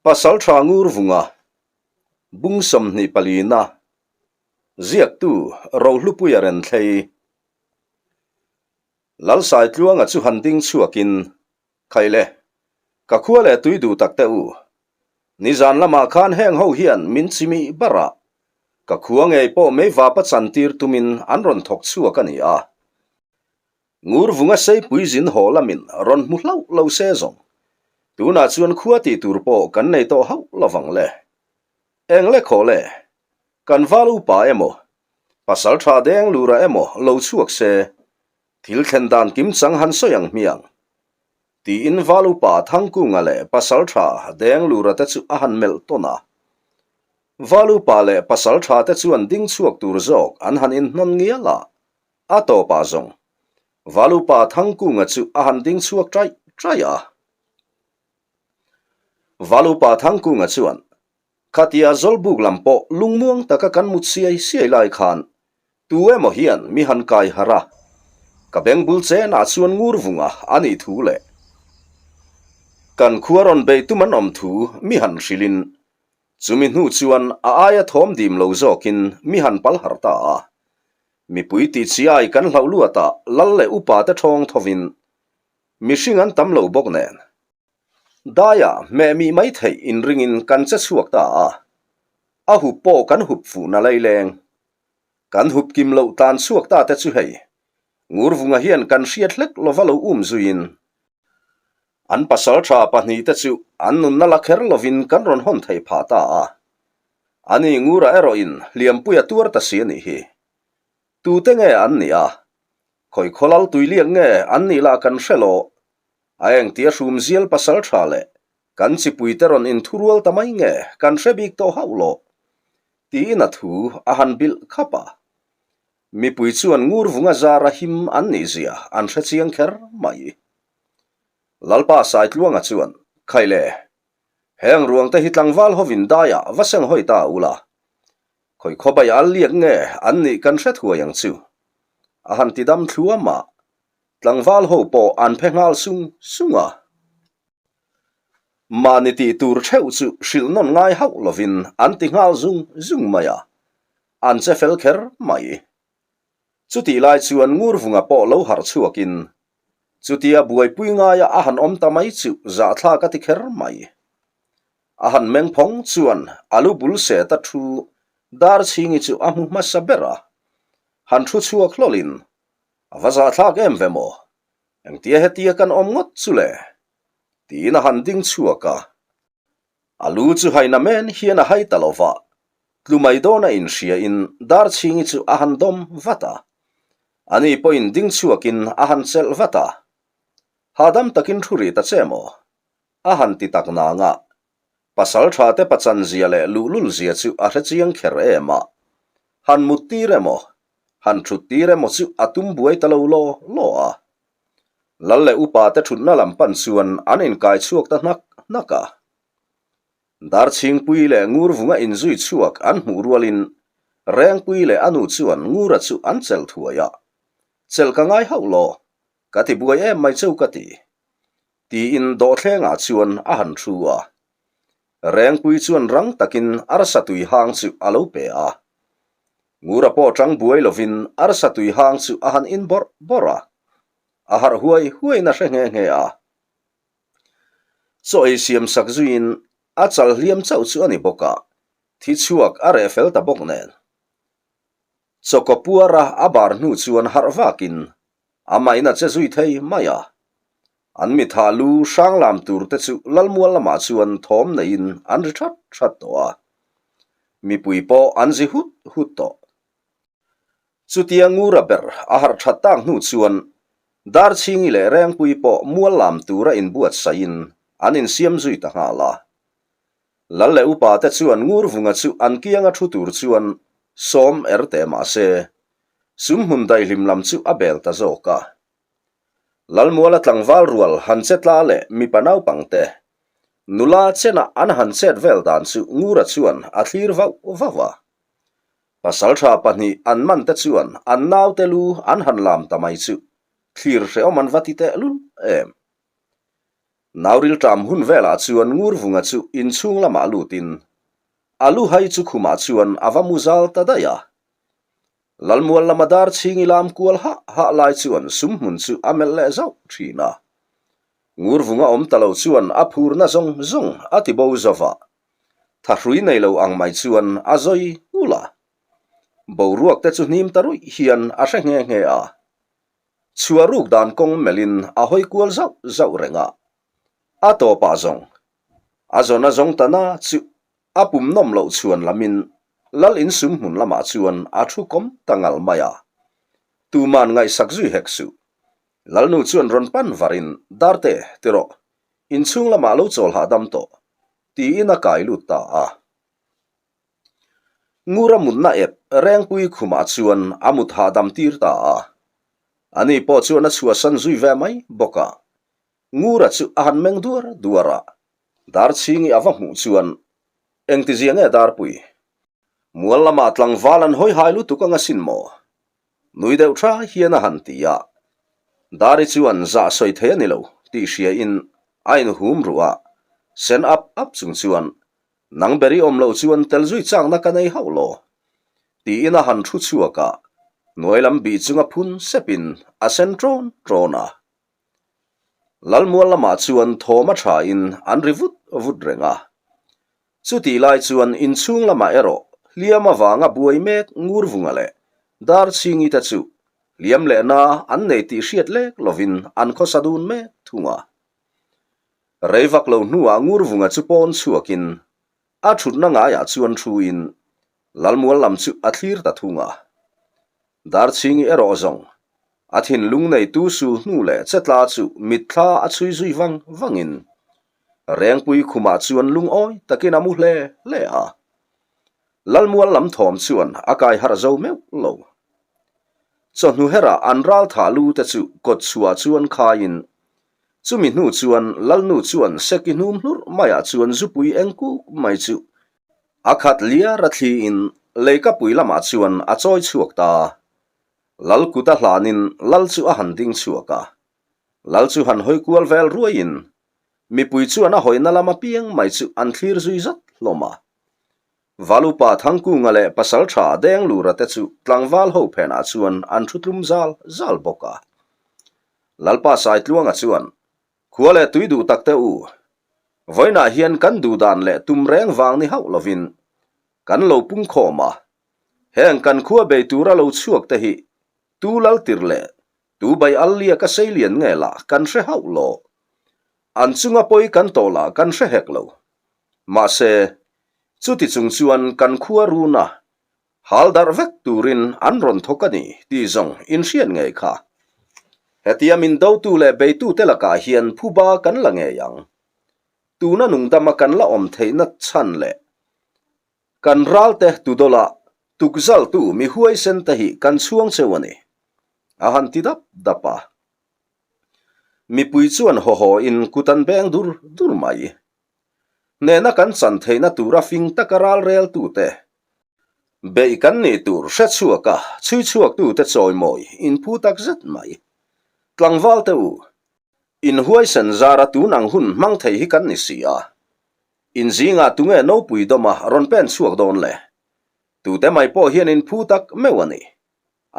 Pasalṭha Ngurvunga, Bung 24na, Ziaktu Rohlupuia Renthlei, Lalsaitluanga chu han ding chhuakin, Khaile, ka khua leh tui duh tak teh u. Nizan lamah khan heng ho hian min chimih bar a, ka khua ngei pawh meivapa chantir tumin an rawn thawk chhuak a ni a. Ngurvunga seipui zin haw lamin rawn hmu hlauh lo se zawng. Tunah chuan khua tih tur pawh kan nei tawh hauh lovang le. Eng le khaw le? Kan val upa emaw, pasal tha deng lura emaw lo chhuak se, thil thlen dan kim chang han sawi ang hmiang. Tiin val upa Thangkunga leh pasal tha deng lura te chu a han melh tawn a. Val upa leh pasal tha te chuan ding chhuak tur zawk an han inhnawn ngial a. A tawpah zawng, Valupa Thangkunga chu a han ding chhuak ṭaih ṭaih a. Valupa Thangkunga chuan, Khatia Zawlbuk lam pawh lungmuang taka kan mut siai siai lai khan tu emaw hian mi han kai harh a, ka beng bul chenah chuan Ngurvunga a nih thu leh kan khua rawn bei tum an awm thu mi han hrilhin chumi hnu chuan a aia thawm dim lo zawkin mi han pal harh ta a. Mipui tih chiai kan hlauh luatah lal leh upa te ṭhawng thovin mihring an tam lo bawk nen. Daiah hmeh mih mai theih inringin kan che chhuak ta a, a hup pawh kan hup fuhna laileng. Kan hup kim loh tan chhuak ta te chu hei, Ngurvunga hian kan hriat hlek lova lo um zuiin an pasal tha pahnihte chu an nunna la kher lovin kan rawn hawn thei phah ta a. Ani Ngura erawhin hliampui a tuar ta si a nih hi. Tute nge an nih a? Khawi khawlal tuiliak nge an nih lah kan hre lo. A engtia hrumzial pasal tha leh kan chipuite rawn inthurual ta mai nge kan hre bik tawh hauh lo. Tiin a thu a han bilh khap a. Mipui chuan Ngurvunga zara him an nih zia an hre chiang kher mai. Lalpa Saitluanga chuan, Khaile, Heng ruang te hi tlangval hovin daiah va seng hawi ta ula, khawi khawbai al liak nge an nih kan hre thuai ang chu. A han ti dam thluam a, tlangval ho pawh an phe nghal sung sung a. Mahni tih tur theuh chu hrilh nawn ngai hauh lovin an ti nghal zung zung mai a, an che fel kher mai. Chutih lai chuan Ngurvunga pawh lo harh chhuakin Chutia buaipui ngaia a han awm ta mai chu zahthlak a ti kher mai. A han meng phawng chuan a lu bul seta thu Darchhingi chu a hmu hmasa ber a, han thu chhuak hlawlin, A va zahthlak em ve maw? Engtia hetia kan awm ngawt chu le? Tiin a han ding chhuak a. A lu chu haina men hian a hai ta lo va, tlu mai dawna inhriain Darchhingi chu a han dawm vat a. Ani pawhin ding chhuakin a han chelh vat a. Hahdam takin thu rih ta che maw? A han ti tak nang a. Pasal tha te pachan zia leh luhlul zia chu a hre chiang kher em a. Han mut tir emaw, han thut tir emaw chu a tum buai ta lo law law a. Lal leh upa te thutna lam pan chuan an inkai chhuak ta hnak hnak a. Darchhingpui leh Ngurvunga inzui chhuak an hmuh rualin Rengpui leh a nu chuan Ngura chu an chelh thuai a, Chelh ka ngai hauh law, ka ti buai em mai cheu ka ti. Tiin dawhthlengah chuan a han thu a. Rengpui chuan rang takin arsa tui hang chu a lo pe a. Ngura pawh tang buai lovin arsa tui hang chu a han in bawrh bawrh a. A harh huai huaiin a hre nghe nghe a. Chaw ei siam sak zuiin a chal hliam chauh chu a ni bawk a, thi chhuak a reh fel ta bawk nen. Chawkaw puara a bar hnu chuan harh vakin amahin a che zui thei mai a. An mitha lu hrang lam tur te chu Lalmual lamah chuan thawm neiin an ri that that tawh a. Mipui pawh an zi hut hut tawh. Chutia Ngura ber a harh that tak hnu chuan Darchhingi leh Rengpui pawh mual lam tura inbuatsaihin an insiam zui ta nghal a. Lal leh upa te chuan Ngurvunga chu an kianga thu tur chuan sawm er teh mah se, sumhmun daihlim lam chu a bel ta zawk a. Lalmuala tlangval rual han che tla leh mipa naupang te, nula chena an han chet vel dan chu Ngura chuan a thlir vauh vauh a. Pasalṭha pahnih an man te chuan an naute lu an han lam ta mai chu thlir hrehawm an va ti tehlul em. Naurilṭam hun velah chuan Ngurvunga chu inchhung lamah lutin a lu hai chu khumah chuan a va mu zal ta daih a. Lalmual lama dar chhingi lam kual hah hah lai chuan sumhmun chu a melh leh zauh thin a. Ngurvunga awm ta lo chuan a phurna zawng zawng a ti bo zo va, thahrui nei lo ang mai chuan a zawi nghulh a. Boruak te chu hnim ta ruih hian a hre nghe nghe a. Chhuah ruk dan kawng melhin a hawi kual zauh zauh reng a. A tawpah zawng, a zawn a zawng ta na chu a pum nawm loh chhuan lamin Lal insum hmun lamah chuan a thu kawm ta ngal mai a. Tuman ngaihsak zui hek suh. Lalnu chuan rawn pan varin, Darte, ti rawh, inchhung lamah lo chawl hahdam tawh, tiin a kai lut ta a. Ngura mutna ep Rengpui khumah chuan a mut hahdam tir ta a. Ani pawh chuan a chhuahsan zui ve mai bawk a. Ngura chu a han meng duar duar a, Darchhingi a va hmuh chuan, Engtizia nge Darpui? Mual lamah tlangval an hawi hai lutuk anga sin maw? Nui deuh tha hian a han ti a. Dari chuan zah sawi thei a ni lo tih hriain a inhum ruh a, sen ap ap chung chuan, Nang ber i awm loh chuan tel zui chakna ka nei hauh lo, tiin a han thu chhuak a, hnuai lam bih chunga phun sepin a sen ṭawn ṭawn a. Lalmual lamah chuan thawm a thain an ri vut vut reng a. Chutih lai chuan inchhung lamah erawh hliam avanga buai mek Ngurvunga leh Darchhingi te chu hliam leh na an nei tih hriat lek lovin an khawsa dun mek thung a. Rei vak lo hnuah Ngurvunga chu pawn chhuakin a thutna ngaiah chuan thuin Lalmual lam chu a thlir ta thung a. Darchhingi erawh zawng a thinlung neitu sul hnu leh chetla chu mitthla a chhui zui vang vangin Rengpui khumah chuan lungawi takin a mu hle hle a. Lalmual lam thawm chuan a kai harh zo meuh lo. Chawhnu herah an ral thah lu te chu kawt chhuah chuan khaiin Chumi hnu chuan Lalnu chuan Seki hnum hlurh maiah chuan zupui eng kuk mai chu a khat liar a thliin leikapui lamah chuan a chawi chhuak ta. Lal kut a hlanin Lal chu a han ding chhuak a. Lal chu han hawi kual vel ruaiin mipui chuan a hawina lam apiang mai chu an thlir zui zat hlawm a. Valupa Thangkunga leh Pasaltha Denglura te chu tlangval ho phenah chuan an thu tlum zal zal bawk a. Lalpa Saitluanga chuan, Khua leh tui duh tak te u, vawiinah hian kan duh dan leh tum reng vang ni hauh lovin kan lo pung khawm a, heng kan khua bei tura lo chhuak te hi tu lal tir leh tu bai al lia ka sei lian nge lah kan hre hauh lo. An chunga pawi kan tawh lah kan hre hek lo. Mahse, chuti chung chuan kan khua runa Hal darh vek turin an rawn thawk a ni tih zawng inhriat ngei kha. Hetia min dotu leh beitute lakah hian phuba kan la ngei ang. Tuna nungdama kan la awm theihna chhan leh kan ralte tudawla tukzaltu mi huaisen te hi kan chhuang cheu a ni, a han ti dap dap a. Mipui chuan haw haw in kut an beng dur dur mai. Hnehna kan chan theihna tura fing taka ral reltute beih kan nih tur hre chhuaka chhui chhuaktute chawimawi inphu tak zet mai. Tlangval te u, inhuaisen zara tun ang hun hmang thei hi kan ni si a. Inzingah tunge nopui dawma rawn pen chhuak dawn le? Tute mai pawh hian inphu tak meuh a ni.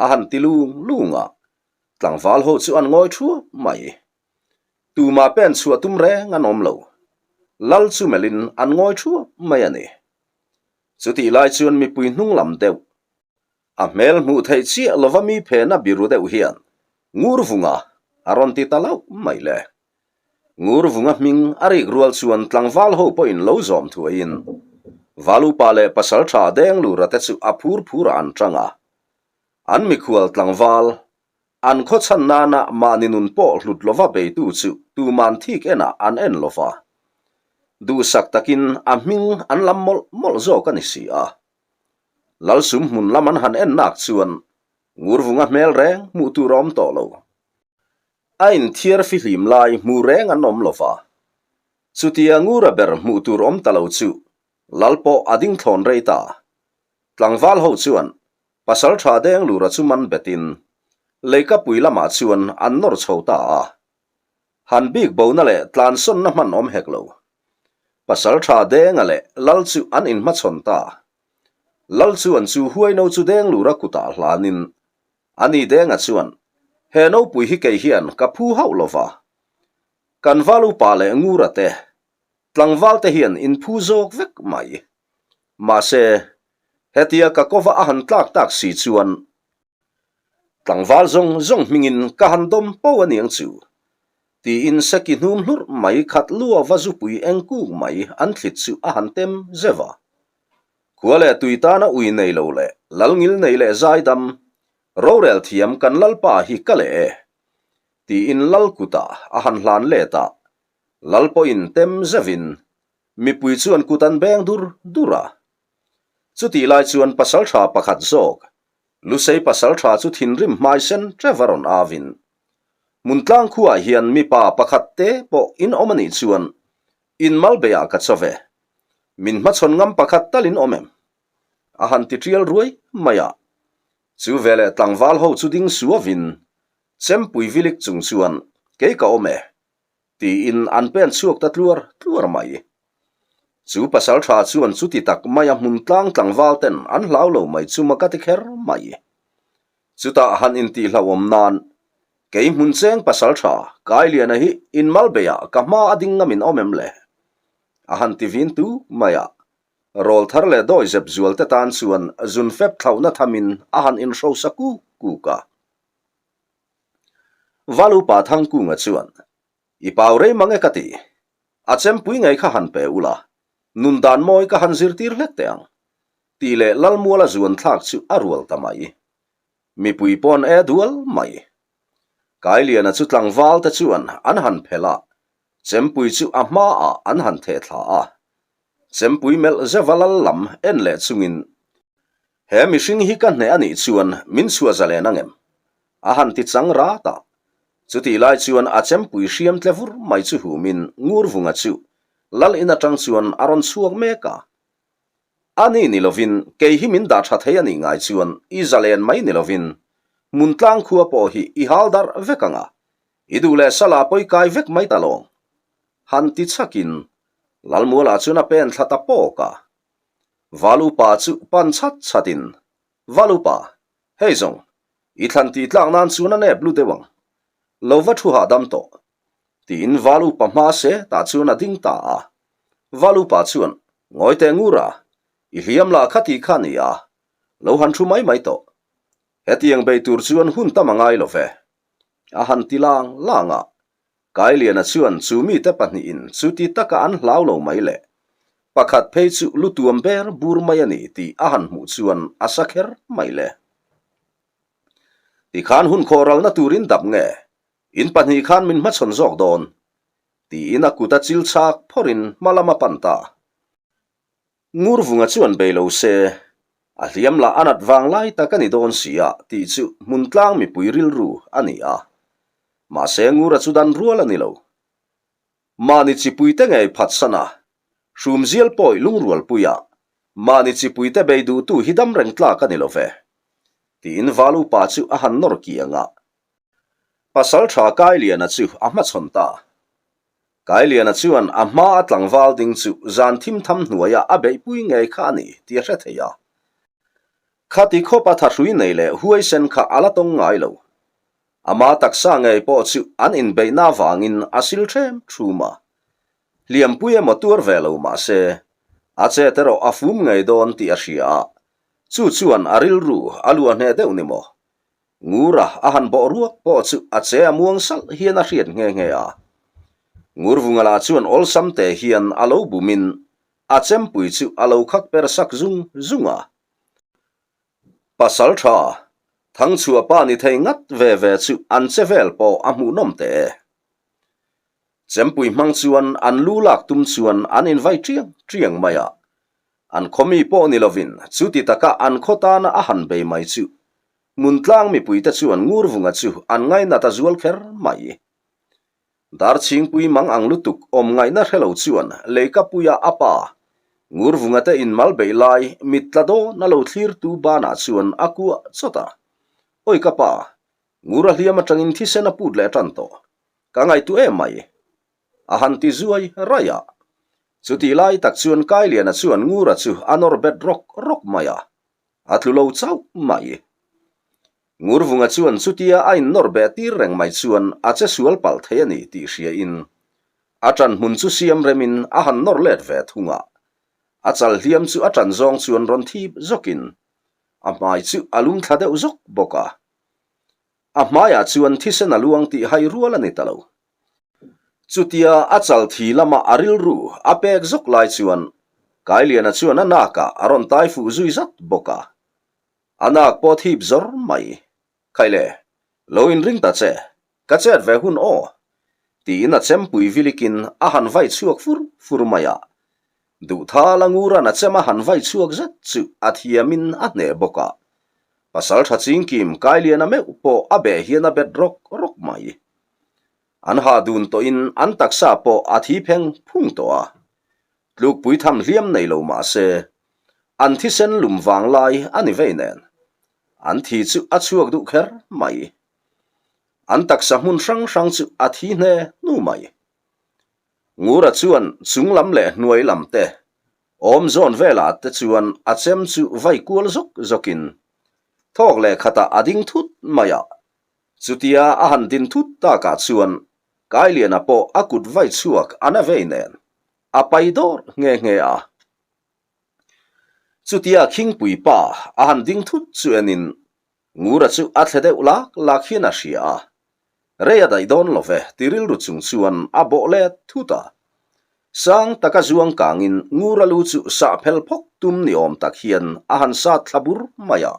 A han ti lung lung a, tlangval ho chu an ngawi thuap mai. Tumah pen chhuah tum reng an awm lo. Lal chu melhin an ngawi thuap mai a ni. Chutih lai chuan mipui hnung lam deuh, a hmel hmuh theih chiah lova mi phena biru deuh hian Ngurvunga a rawn ti ta lauh mai le. Ngurvunga hming a rik rual chuan tlangval ho pawhin lo zawm thuaiin Valupa leh Pasaltha Denglura te chu a phur phurah an tang a. An mikhual tlangval An khaw chhan nana mahni nun pawh hlut lova beitu chu tuman thik enah an en lova. Duhsak takin a hming an lam mawlh mawlh zawk a ni si a. Lalsum hmun lam an han en nak chuan Ngurvunga hmel reng hmuh tur a awm tawh lo. A inthiar fihlim lai hmu reng an awm lova. Chutia Ngura ber hmuh tur awm ta lo chu Lal pawh a ding thlawn rei ta. Tlangval ho chuan Pasal tha deng lura chu man betin Leikapui lamah chuan an nawr chho ta a. Han bik bona leh tlansawnna hman awm hek lo. Pasalṭha Denga leh Lal chu an inhmachhawn ta. Lal chuan chu huaino chu Denglura kutah hlanin, Ani Denga chuan, He nopui hi kei hian ka phu hauh lo va. Kan val upa leh Ngura te, tlangval te hian in phu zawk vek mai. Mahse, hetia ka kova a han tlak tak si chuan, Tlangval zawng zawng hmingin ka han dawm po a niang chu, tiin seki hnum hlurh mai khat luava zupui eng kuk mai an thlit chu a han tem zeuh a. Khua leh tui tana ui nei lo leh lalngil nei leh zaidam, rorel thiam kan lalpa hi ka leh e, tiin lal kutah a han hlan let a, lal pawhin tem zeuhin mipui chuan kut an beng dur dur a. Chutih lai chuan pasaltha pakhat zawk Lusei pasaltha chu thinrim hmaisen Trevor rawn avin, Hmuntlang khuaah hian mipa pakhat te pawh in awm a nih chuan in malbeiah ka chaw ve. Min hmachhawn ngam pakhat tal in awm em? A han ti tial ruai mai a. Chu veleh tlangval ho chu ding suavin Chempui vilik chung chuan kei ka awm e. Tiin an pen chhuak ta tluar tluar mai. Chu pasal tha chuan chuti tak maia hmun tlang tlangval ten an hlau lo mai chu mak a ti kher mai. Chutah han intihhlauhawm nan, Kei hmun cheng pasal tha, Kailiana hi inmalbeiah ka hma a ding ngamin awm em le? A han ti vin tu mai a. Rawl thar leh dawi zep zual te tan chuan zun fep thlauhna thamin a han inhrosa kuk kuk a. Valupa Thangkunga chuan, I pau rei mang e ka ti. A chempui ngei kha han pe ula, nun dan mawi ka han zirtir hlek teh ang, tih leh Lalmuala zuan thlak chu a rual ta mai. Mipui pawn e dual mai. Kailiana chu tlangval te chuan an han phelh a, chempui chu a hmaah an han theh thla a. Chempui melh zeuha lal lam en leh chungin, He mihring hi ka hneh a nih chuan min chhuah zalen ang em? A han ti chang rat a. Chutih lai chuan a chempui hriam tle vur mai chu humin Ngurvunga chu lal in atang chuan a rawn chhuak mek a. A ni ni lovin kei hi min dah tha thei a nih ngai chuan i zalen mai ni lovin hmuntlang khua pawh hi i hal darh vek ang a, i duh leh sala pawi kai vek mai ta lawng. Han ti chhakin Lalmualah chuan a pen thla ta pawk a. Valupa chu pan chhat chhatin, Valupa, hei zawng, i thlan tih tlak nan chuan a nep lu deuh ang. Lo va thu hahdam tawh. Tiin Valupa hma se tah chuan a ding ta a. Valupa chuan, Ngawi teh ngur a, i hliam lah kha tih kha a ni a, lo han thu mai mai tawh. Hetiang bei tur chuan hun tam a ngai lo ve. A han ti lang lang a. Kailiana chuan chu mite pahnihin chuti taka an hlau lo mai le, pakhat phei chu lu tuam ber bur mai a ni tih a han hmuh chuan a sa kher mai le. Tikhan hun khawhralna turin dap nge, in pahnih khan min hmachhawn zawk dawn? tiin a kut a chil chak phawrhin hma lam a pan ta. Ngurvunga chuan bei lo se, a hliam lah a nat vang lai tak a ni dawn si a tih chu hmuntlang mipui rilru a ni a. Mahse Ngura chu dan rual a ni lo. Mahni chipuite ngei phatsan a, hrumzial pawi lungrualpuia mahni chipuite bei duhtu hi dam reng tlak a ni lo ve, tiin Val upa chu a han nawr kiang a. Pasalṭha Kailiana chu a hmachhawn ta. Kailiana chuan a hma a tlangval ding chu zan thim tham hnuaia a beihpui ngei kha a ni tih a hre thei a. Khati khawp a thahrui nei leh huaisen kha a la tawng ngai lo. Ama taksa ngei pawh chu an inbeihna avangin a sil ṭhem ṭhum a. Hliampui emaw tuar ve lo mah se, a chet erawh a fum ngei dawn tih a hria a, chu chuan a rilru a luah hneh deuh ni maw? Ngura a han bawh ruak pawh chu a che a muang salh hian a hriat nghe nghe a. Ngurvunga lah chuan awlsam te hian a lo bumin a chempui chu a lo khak per sak zung zung a. Pasal tha, Thangchhuah pa ni thei ngat ve ve chu an che vel pawh a hmuhnawm teh e. Chempui hmang chuan an lu lak tum chuan an invai tiang tiang mai a. An khaw mi pawh ni lovin chuti taka an khaw tana a han bei mai chu Hmuntlang mipuite chuan Ngurvunga chu an ngainat a zual kher mai. Darchhingpui mang ang lutuk awm ngaihna hre lo chuan Leikapuia a pa Ngurvunga te inmal beih lai mit tla dawn a lo thlirtu banah chuan a kuah chawt a. Awi ka pa, Ngur a hliam atangin thisen a put leh tan tawh. Ka ngaihtuah em mai. A han ti zuai raih a. Chutih lai tak chuan Kailiana chuan Ngura chu a nawr bet rawk rawk mai a. A tlu lo chauh mai. Ngurvunga chuan chutia a innawr beh tir reng mai chuan a che sual palh thei a ni tih hria in a ṭan hmun chu siam rem in a han nawr let ve thung a. A chal hliam chu a ṭan zawng chuan rawn thip zawk in a hmai chu a lum thla deuh zawk bawk a. A hmaiah chuan thisen a luang tih hai rual a ni ta lo. Chutia a chal thi lama a rilru a pek zawk lai chuan Kailiana chuan a nakah a rawn tai fuh zui zat bawk a. A nak pawh thip zawr mai. Khaile, lo inring ta che, ka chet ve hun aw! Tiin a chempui vilikin a han vai chhuak fur fur mai a. Duhthala Ngura'n a chem a han vai chhuak zet chu a thiamin a hneh bawk a. Pasalṭha Chingkim Kailiana meuh pawh a beh hian a bet rawk rawk mai. An hah dun tawhin an taksa pawh a thi pheng phung tawh a. Tlukpui tham hliam nei lo mah se, an thisen lum vang lai a ni vei nen. An thi chu a chhuak duh kher mai. An taksa hmun hrang hrang chu a thi hne hnu mai. Ngura chuan chung lam leh hnuai lam te, awm zawn velah te chuan a chem chu vai kual zawk zawkin thawk leh khatah a ding thut mai a. Chutia a han din thut takah chuan Kailiana pawh a kut vai chhuak a na vei nen a pai dawr nghe nghe a. Chutia Khingpui pa a han ding thut chu enin Ngura chu a thle deuh lak lak hian a hria a, Rei a daih dawn lo ve ti rilru chung chuan a bawh let thut a. Sang taka zuang kangin Ngura lu chu sah phel phawk tum ni awm tak hian a han sat thla bur mai a.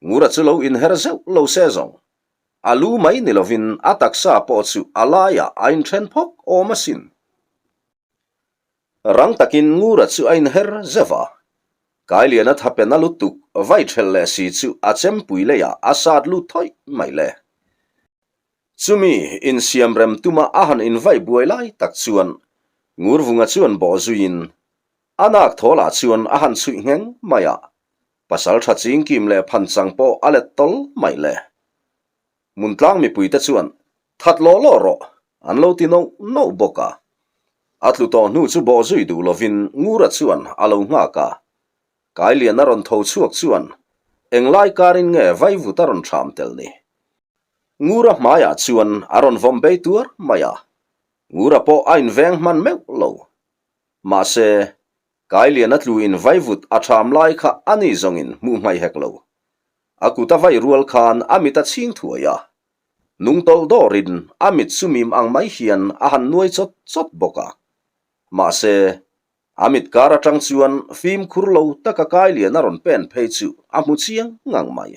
Ngura chu lo inher zeuh lo se zawng. A lu mai ni lovin a taksa pawh chu a laiah a inthen phawk awm asin. Rang takin Ngura chu a inher zeuh a. Kailiana thapen a lutuk vai thelh leh si chu a chempui leiah a sat lut thawih mai le. Chumi insiam rem tuma a han invaih buai lai tak chuan Ngurvunga chuan bawh zuiin a nak thawlah chuan a han chhuih ngheng mai a, pasal tha chingkim leh phanchang pawh a let tawl mai le. Hmuntlang mipuite chuan that law law rawh an lo ti noh noh bawk a. A tlu tawh hnu chu bawh zui duh lovin Ngura chuan a lo nghak a. Kailian a rawn tho chhuak chuan englai karin nge vaivut a rawn ṭham tel ni. Ngura hmaiah chuan a rawn vawm bei tuar mai a. Ngura pawh a inveng hman meuh lo. Mahse, Kailian a tluin vaivut a ṭham lai kha a ni zawngin hmuh hmaih hek lo. A kut a vai rual khan a mit a chhing thuai a. Nung tawlh dawrin a mit chu mim ang mai hian a han nuai chawt chawt bawk a. Mahse, a mit kar atang chuan fimkhur lo taka Kailian a rawn pen phei chu a hmu chiang ngang mai.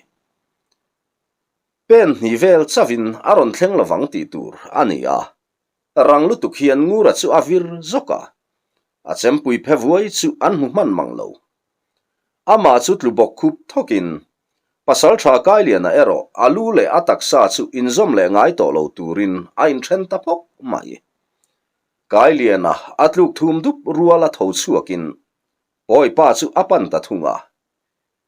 Pen hnih vel chauhin a rawn thleng lovang tih tur a ni a. Rang lutuk hian Ngura chu a vir zawk a, a chempui phe vuai chu an hmu hman mang lo. Amah chu tlu bawk khup thawkin, Pasalṭha Kailiana erawh a lu leh a taksa chu inzawm leh ngai tawh lo turin a inṭhen ta phawk mai. Kailiana a tluk thum dup rual a tho chhuakin Pawipa chu a pan ta thung a.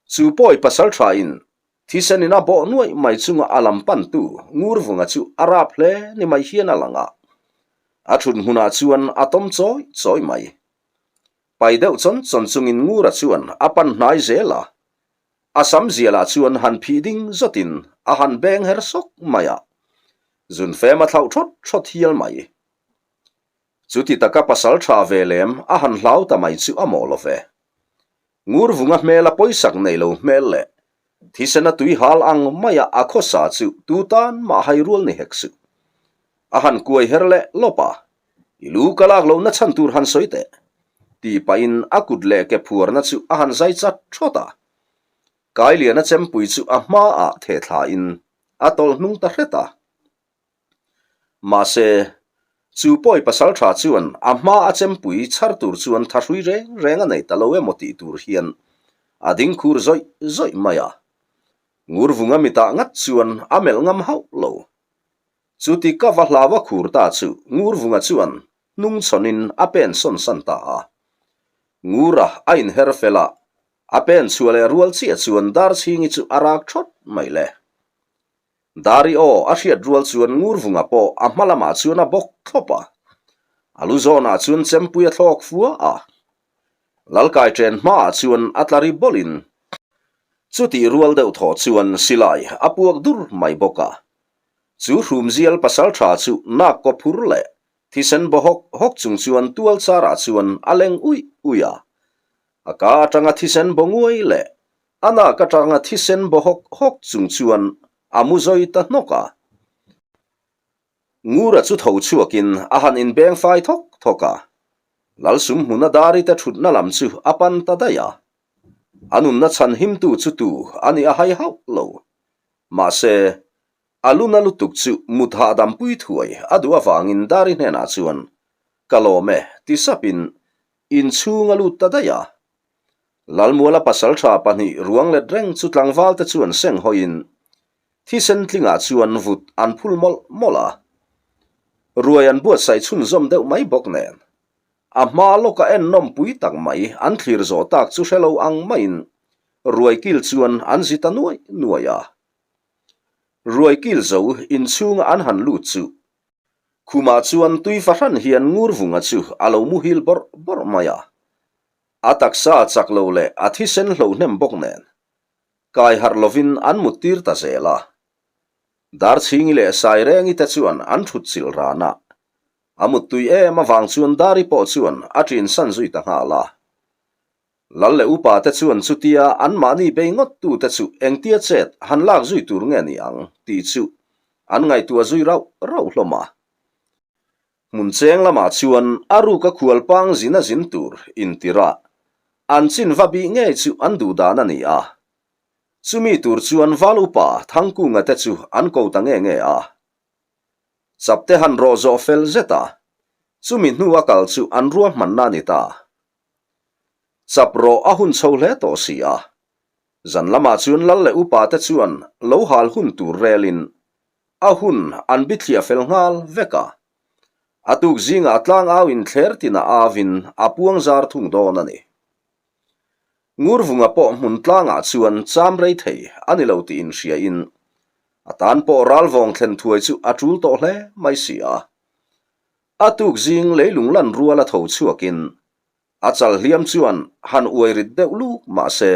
Chu pawi pasalṭhain Thisen in a bawh nuaih mai chunga a lam pantu Ngurvunga chu a rap hle ni mai hian a lang a. A thut hmunah chuan a tawm chawi chawi mai. Pai deuh chawn chawn chungin Ngura chuan a pan hnai zel a. A sam zialah chuan han phih ding zawtin a han beng her sawk mai a. Zunfem a thlauh thawt thawt hial mai. Chuti taka pasal tha ve lem a han hlau ta mai chu a mawh lo ve. Ngurvunga hmela pawisak nei lo hmel leh thisena tui hal ang maia a khawsa chu tu tan mah hai rual ni hek suh. A han kuai her leh lawp a, I lu ka lak lohna chhan tur han sawi teh, tih pahin a kut leh ke phuarna chu a han zai chat thawt a. Kailiana chempui chu a hmaah theh thlain a tawlh hnung ta hret a. Mahse, chu pawi pasal tha chuan a hma a chempui chhar tur chuan thahrui reng reng a nei ta lo emaw tih tur hian a ding khur zawih zawih mai a. Ngurvunga mitah ngat chuan a melh ngam hauh lo. Chuti ka va hlau a khur ta chu Ngurvunga chuan hnung chhawnin a pen sawn san ta a. Ngura a inher fel a, a pen chhuah leh rual chiah chuan Darchhingi chu a rak thawt mai le. Dari aw a hriat rual chuan Ngurvunga pawh a hma lamah chuan a bawk thlawp a. A lu zawnah chuan chempui a thlawk fua a. Lalkai chen hmaah chuan a tla ri bawlhin chutih rual deuh thaw chuan silai a puak dur mai bawk a. Chu hrumzial pasaltha chu nak kaw phur leh thisen baw hawk hawk chung chuan tual charah chuan a leng uih uih a. A ka atanga thisen baw nguai leh a nak atanga thisen baw hawk hawk chung chuan a mu zawi ta hnawk a. Ngura chu tho chhuakin a han inbeng fai thawk thawk a, Lalsum hmuna Darite thutna lam chu a pan ta daih a. A nunna chhan himtu chu tu a nih a hai hauh lo. Mahse, a luna lutuk chu mut hahdam pui thuai a duh avangin Dari hnenah chuan, Ka lawm e, ti sapin inchhung a lut ta daih a. Lalmuala pasaltha pahnih ruang let reng chu tlangvalte chuan seng hawiin thisen tlingah chuan vut an phul mawlh mawlh a. Ruai an buatsaih chhunzawm deuh mai bawk nen. A hma lawka ennawm pui tak mai an thlir zawh tak chu hre lo ang maiin ruai kil chuan an zi ta nuai nuai a. Ruai kil zo inchhunga an han lut chu khumah chuan tui fahran hian Ngurvunga chu a lo muhil bawrh bawrh mai a. A taksa a chak lo leh a thisen hlo hnem bawk nen kai harh lovin an mut tir ta zel a. Darchhingi leh Sairengi te chuan an thut chilh ran a. A muttui em avang chuan Dari pawh chuan a ṭin san zui ta nghal a. Lal leh upa te chuan chutia anmahni bei ngawt tu te chu engtia chet han lak zui tur nge ni ang tih chu an ngaihtuah zui rauh rauh hlawm a. Hmun cheng lamah chuan a ruka khual pang zin a zin tur intir a, an chin va bih ngei chu an duh dan a ni a. Chumi tur chuan Val upa Thangkunga te chu an ko ta nge nge a. Chapte han rawh zawh fel zet a, chumi hnu a kal chu an ruahmanna a ni ta. Chap rawh a hun chho hle tawh si a. Zan lamah chuan lal leh upa te chuan lo hal hun tur relin a hun an bithliah fel nghal vek a. A tuk zingah tlangau in thler tinah avin a puang zar thung dawn a ni. Ngurvunga pawh hmun tlangah chuan cham rei thei a ni lo tih inhriain a tan pawh ralvawng thlen thuai chu a tul tawh hle mai si a. A tuk zing leilung lan rual a tho chhuakin a chal hliam chuan han uai rit deuh luk mah se,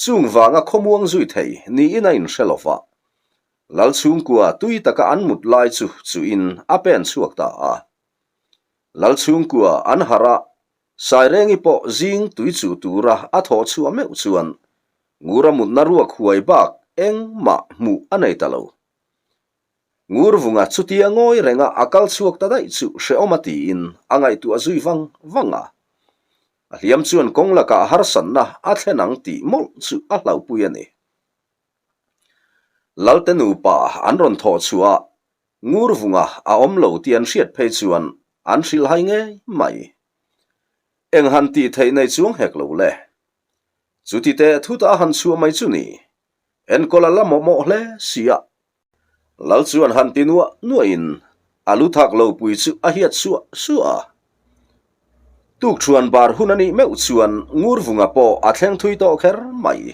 chung vanga khawmuang zui thei niin a inhre lo va. Lal chhungkua tui taka an mut lai chu chuin a pen chhuak ta a. Lal chhungkua an harh a, Sairengi pawh zing tui chuh tura a thawh chhuah meuh chuan Ngura mutna ruak huai bak engmah hmuh a nei ta lo. Ngurvunga chutia ngawi renga a kal chhuak ta daih chu hrehawm a tiin a ngaihtuah zui vang vang a. A hliam chuan kawng lakah harsatna a thlen ang tih mawlh chu a hlauhpui a ni. Lalte nupa an rawn thawh chhuah a, Ngurvunga a awm lo tih an hriat phei chuan an hrilhhai ngei mai. Eng han tih theih nei chuang hek lo le. Chuti teh thut a han chhuah mai chu ni. Enkawl a la mawhmawh hle si a. Lal chuan han ti nuah nuahin a lu thak lo pui chu a hiat suah suah a. Tukṭhuan bar hun a nih meuh chuan Ngurvunga pawh a thleng thui tawh kher mai.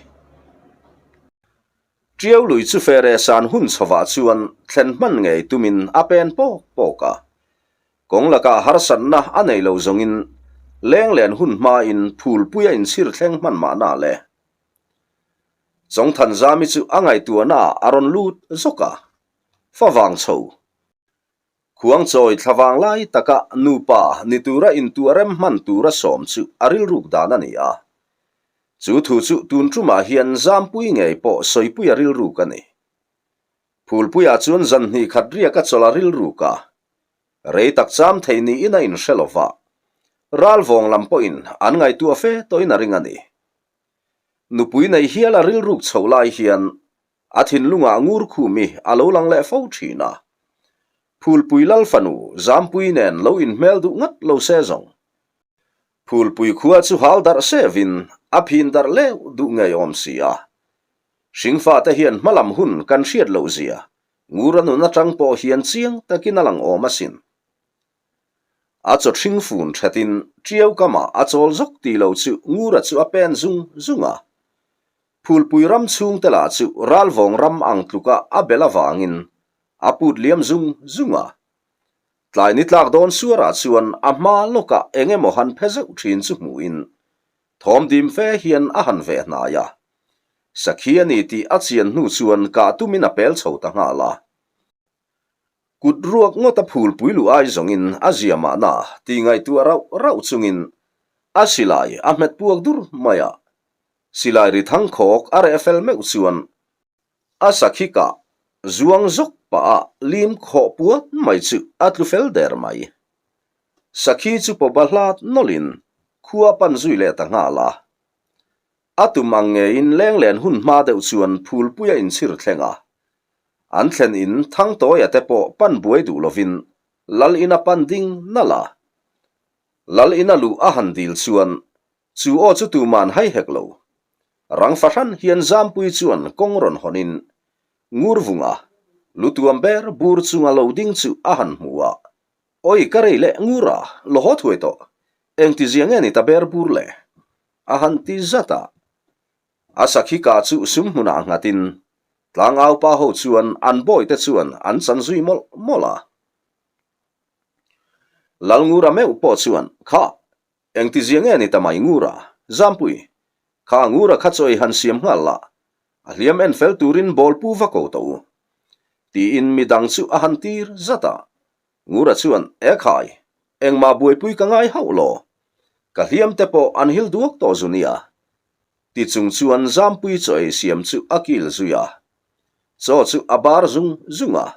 Ṭiau lui chu fere san hun chhovah chuan thlen hman ngei tumin a pen pawk pawk a. Kawng lakah harsatna a nei lo zawngin lenglen hun hmain phulpui a inchhir thleng hman mahna le. Chawngthanzami chu a ngaihtuahnaah a rawn lut zawk a, favang chho. Khuangchawi thlavang lai taka nupa ni tura intuah rem hman tura sawm chu a rilruk dan a ni a. Chu thu chu tun tumah hian Zampui ngei pawh sawipui a rilruk a ni. Phulpuiah chuan zan hnih khat riak a chawlh a rilruk a. Rei tak cham thei niin a inhre lo va. Ralvawng lam pawhin an ngaihtuah fe tawhin a ring a ni. Nupui nei hial a rilruk chhoh lai hian a thinlungah ngur khumi a lo lang leh fo thin a. Phulpui lal fanu Zampui nen lo inhmel duh ngat lo se zawng. Phulpui khua chu hal darh sevin a phin darh leuh duh ngei awm si a. Hringfate hian hmalam hun kan hriat loh zia ngur a nun atang pawh hian chiang takin a lang awm asin. A chaw ṭhing fun ṭhatin ṭiau kamah a chawl zawk ti lo chu Ngura chu a pen zung zung a. Phulpui ram chhungte lah chu ralvawng ram ang tluka a bel avangin a put liam zung zung a. Tlai ni tlak dawn suarah chuan a hma lawkah eng emaw han phe zeuh thin chu hmuhin thawm dim fe hian a han veh hnai a. Sakhi a ni tih a chian hnu chuan kah tumin a pel chho ta nghal a. Kut ruak ngawt a phulpui luh ai zawngin a zia mahna tih ngaihtuah rauh rauh chungin a silai a hmet puak dur mai a. Silai ri thang khawk a reh fel meuh chuan a sakhi kah zuang zawk pah a lim khawh puat mai chu a tlu fel der mai. Sakhi chu pawba hlat nawlhin khua pan zui leh ta nghal a. A tum ang ngeiin lenglen hun hma deuh chuan phulpui a inchhir thleng a. An thlen in Thangtawia te pawh pan buai duh lovin Lal ina pan ding nalh a. Lal ina luh a han dil chuan chu aw chu tuman hai hek lo. Rang fahran hian Zampui chuan kawng rawn hawnin Ngurvunga lutuam ber bur chunga lo ding chu a han hmu a. Oi ka rei leh Ngura lo haw thuai tawh. Engtizia nge ni ta ber bur le? A han ti zat a. A sakhi kah chu sum hmunah nghatin tlangau pa ho chuan an bawite chuan an chan zui mawlh mawlh a. Lalngura meuh pawh chuan, Kha, engtizia nge ni ta mai Ngura? Zampui, kha Ngura kha chaw i han siam nghal la, a hliam en fel turin bawl pu va ko tawh u. Tiin midang chu a han tir zat a. Ngura chuan, E khai, engmah buaipui ka ngai hauh law. Ka hliam te pawh an hil duak tawh zu nia. Ti chung chuan Zampui chaw ei siam chu a kil zui a. Chaw chu a bar zung zung a.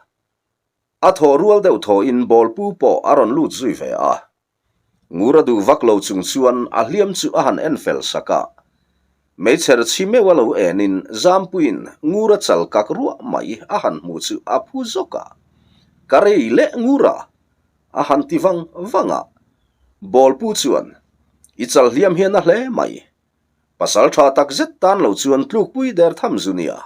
A thaw rual deuh thawhin bawlpu pawh a rawn lut zui ve a. Ngura duh vak lo chung chuan a hliam chu a han en fel sak a. Meichher chhi meuh a lo enin Zampuiin Ngura chal kak ruah mai a han hmuh chu a phu zawk a. Ka rei leh Ngura! a han ti vang vang a. Bawlpu chuan, I chal hliam hian a hle mai. Pasal tha tak zet tan lo chuan tlukpui der tham zu nia.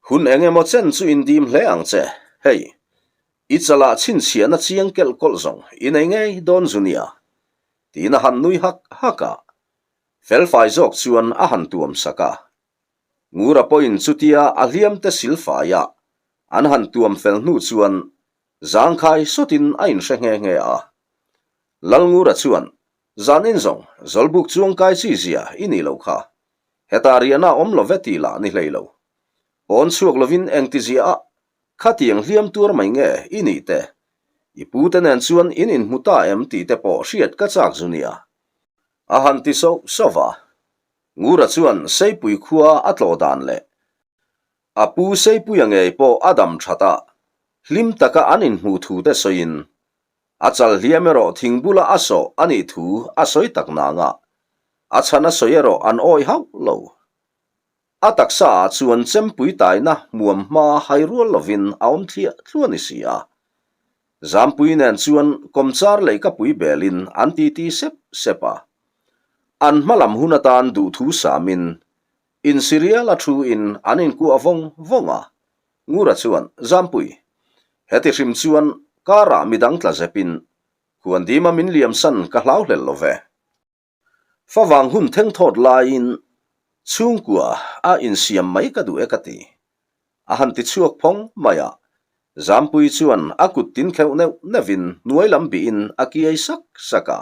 Hun eng emaw chen chu indim hle ang che, hei, i chalah chhinchhiahna chiang kelh kawlh zawng i nei ngei dawn zu nia, tiin a han nui hak hak a. Felfai zawk chuan a han tuam sak a. Ngura pawhin chutia a hliamte silfaia an han tuam fel hnu chuan zangkhai sawtin a inhre nghe nghe a. Lalngura chuan, Zanin zawng, Zawlbuk chuangkai chi zia i nih lo kha. Hetah riahna awm lo ve tih lah ni hlei lo. Pawn chhuak lovin engti zia a, khatiang hliam tuar mai nge i nih te? I pu te nen chuan in inhmu ta em tih te pawh hriat ka chak zu nia. A han ti sauh sauh va. Ngura chuan Seipui khua a tlawh dan leh a pu Seipuia ngei pawh a dam that a, hlim taka an inhmuh thu te sawiin A chal hliam erawh thing bula a sawh a nih thu a sawi tak nanga a chhan a sawi erawh an awih hauh lo. A taksa ah chuan chempui taina hmuam hma hai rual lovin a awm thliah thluah ni si a. Zampui nen chuan kawmchar leihkapui belin an titi sep sep a. An hma lam hun atan duhthu samin insirial a thu in an inkuah vawng vawng a. Ngura chuan, Zampui, heti hrim chuan karah midang tla zepin Khuandima min liamsan ka hlau hlel lo ve. Favang hun theng thawt laiin chhungkua a insiam mai ka duh e ka ti. A han ti chhuak phawng mai a, Zampui chuan a kut tin kheuh neuh neuhin hnuai lam bihin a kiai sak sak a.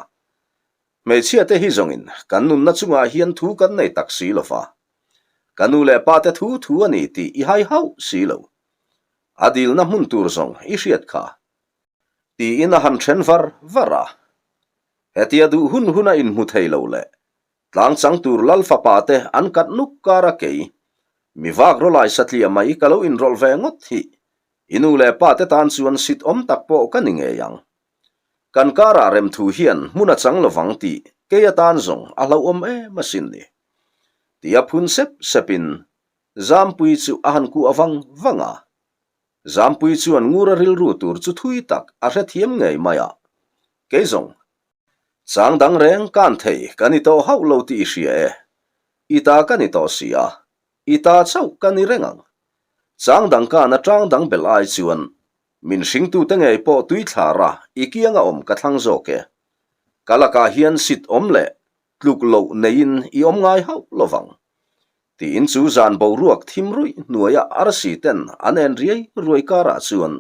Hmeichhia te hi zawngin kan nunna chungah hian thu kan nei tak si lo va. Ka nu leh pa te thu thu a ni tih i hai hauh si lo. A dilna hmun tur zawng i hriat kha. Tiin a han then var var a. Hetia duh hun hun a inhmu thei lo leh tlang chang tur lal fapa te an kat nuk kar a kei mi vak rawlai satliah mai ka lo inrawlh ve ngawt hi i nu leh pa te tan chuan sit awm tak pawh ka ni ngei ang. Kan karah remthu hian hmun a chang lovang tih kei atan zawng a hlauhawm em asin ni. Tia phun sep sepin Zampui chu a han kuah vang vang a. Zampui chuan Ngura rilru tur chu thui tak a hrethiam ngei mai a. Kei zawng, chang dang reng kan thei ka ni tawh hauh lo tih i hria e. I ta ka ni tawh si a, i ta chauh ka ni reng ang. Chang dang kan atang dang belh ai chuan Min hringtute ngei pawh tui thlara i kianga awm ka thlang zawk e. Ka lakah hian sit awm leh tluk loh neiin i awm ngai hauh lovang. Tiin chu zan boruak thim ruih hnuaia arsi ten an en riai ruai karah chuan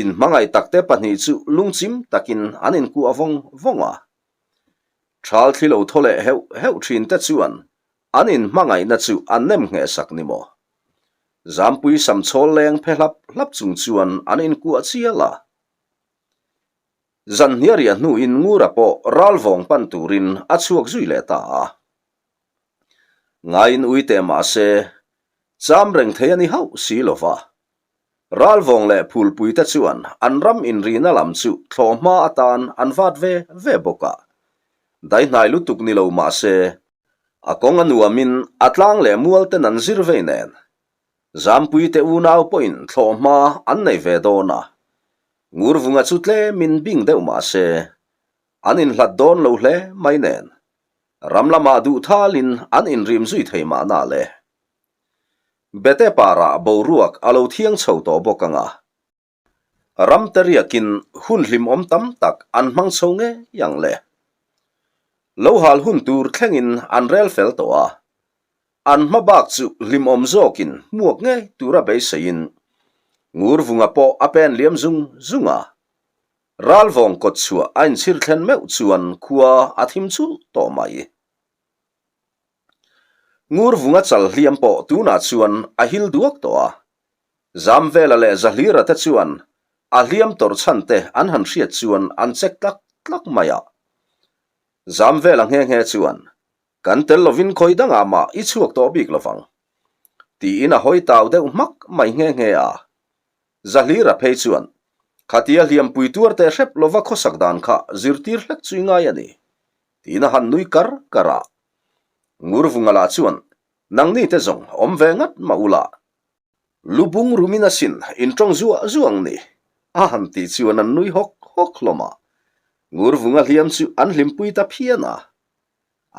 inhmangaih takte pahnih chu lungchim takin an inkuah vawng vawng a. Thal thli lo thaw leh heuh heuh thin te chuan an inhmangaihna chu an nem ngheh sak ni maw? Zampui samchhawl leng phe hlap hlap chung chuan an inkuah chial a. Zanhnia riah hnuin Ngura pawh ralvawng pan turin a chhuak zui leh ta a. Ngaiin ui teh mah se, cham reng thei a ni hauh si lo va. Ralvawng leh phulpui te chuan an ram inrihna lam chu thlawh hma atan an vat ve ve bawk a. Daihnai lutuk ni lo mah se, a kawng a nuamin a tlang leh mual ten an zir vei nen. Zampui te unau pawhin thlawh hma an nei ve dawn a. Ngurvunga chu tlemin bing deuh mah se, an inhlat dawn lo hle mai nen. Ram lamah duh thalin an inrim zui thei mahna le. Bete parah boruak a lo thiang chho tawh bawk ang a. Ram te riakin hun hlimawm tam tak an hmang chho ngei ang le. Lo hal hun tur thlengin an rel fel tawh a. An hma bak chu hlimawm zawkin hmuak ngei tura beiseiin Ngurvunga pawh a pen liam zung zung a. Ralvawng kawt chhuah a inchhir thlen meuh chuan khua a thim chulh tawh mai. Ngurvunga chal hliam pawh tunah chuan a hil duak tawh a. Zamvela leh Zahlira te chuan a hliam tawrh chhan te an han hriat chuan an chek tlak tlak mai a. Zamvela nghe nghe chuan, Kan tel lovin khawi dangah mah i chhuak tawh bik lovang. Tiin a hawi tau deuh hmak mai nghe nghe a. Zahlira phei chuan, Khatia hliampui tuar teh hrep lova khawsak dan kha zirtir hlek chu i ngai a ni, tiin a han nui kar kar a. Ngurvunga lah chuan, Nangni te zawng awm ve ngat mah ula, lu bung rumin asin in tawng zuah zuah ang ni, a han tih chuan an nui hawk hawk hlawm a. Ngurvunga hliam chu an hlimpui ta phian a.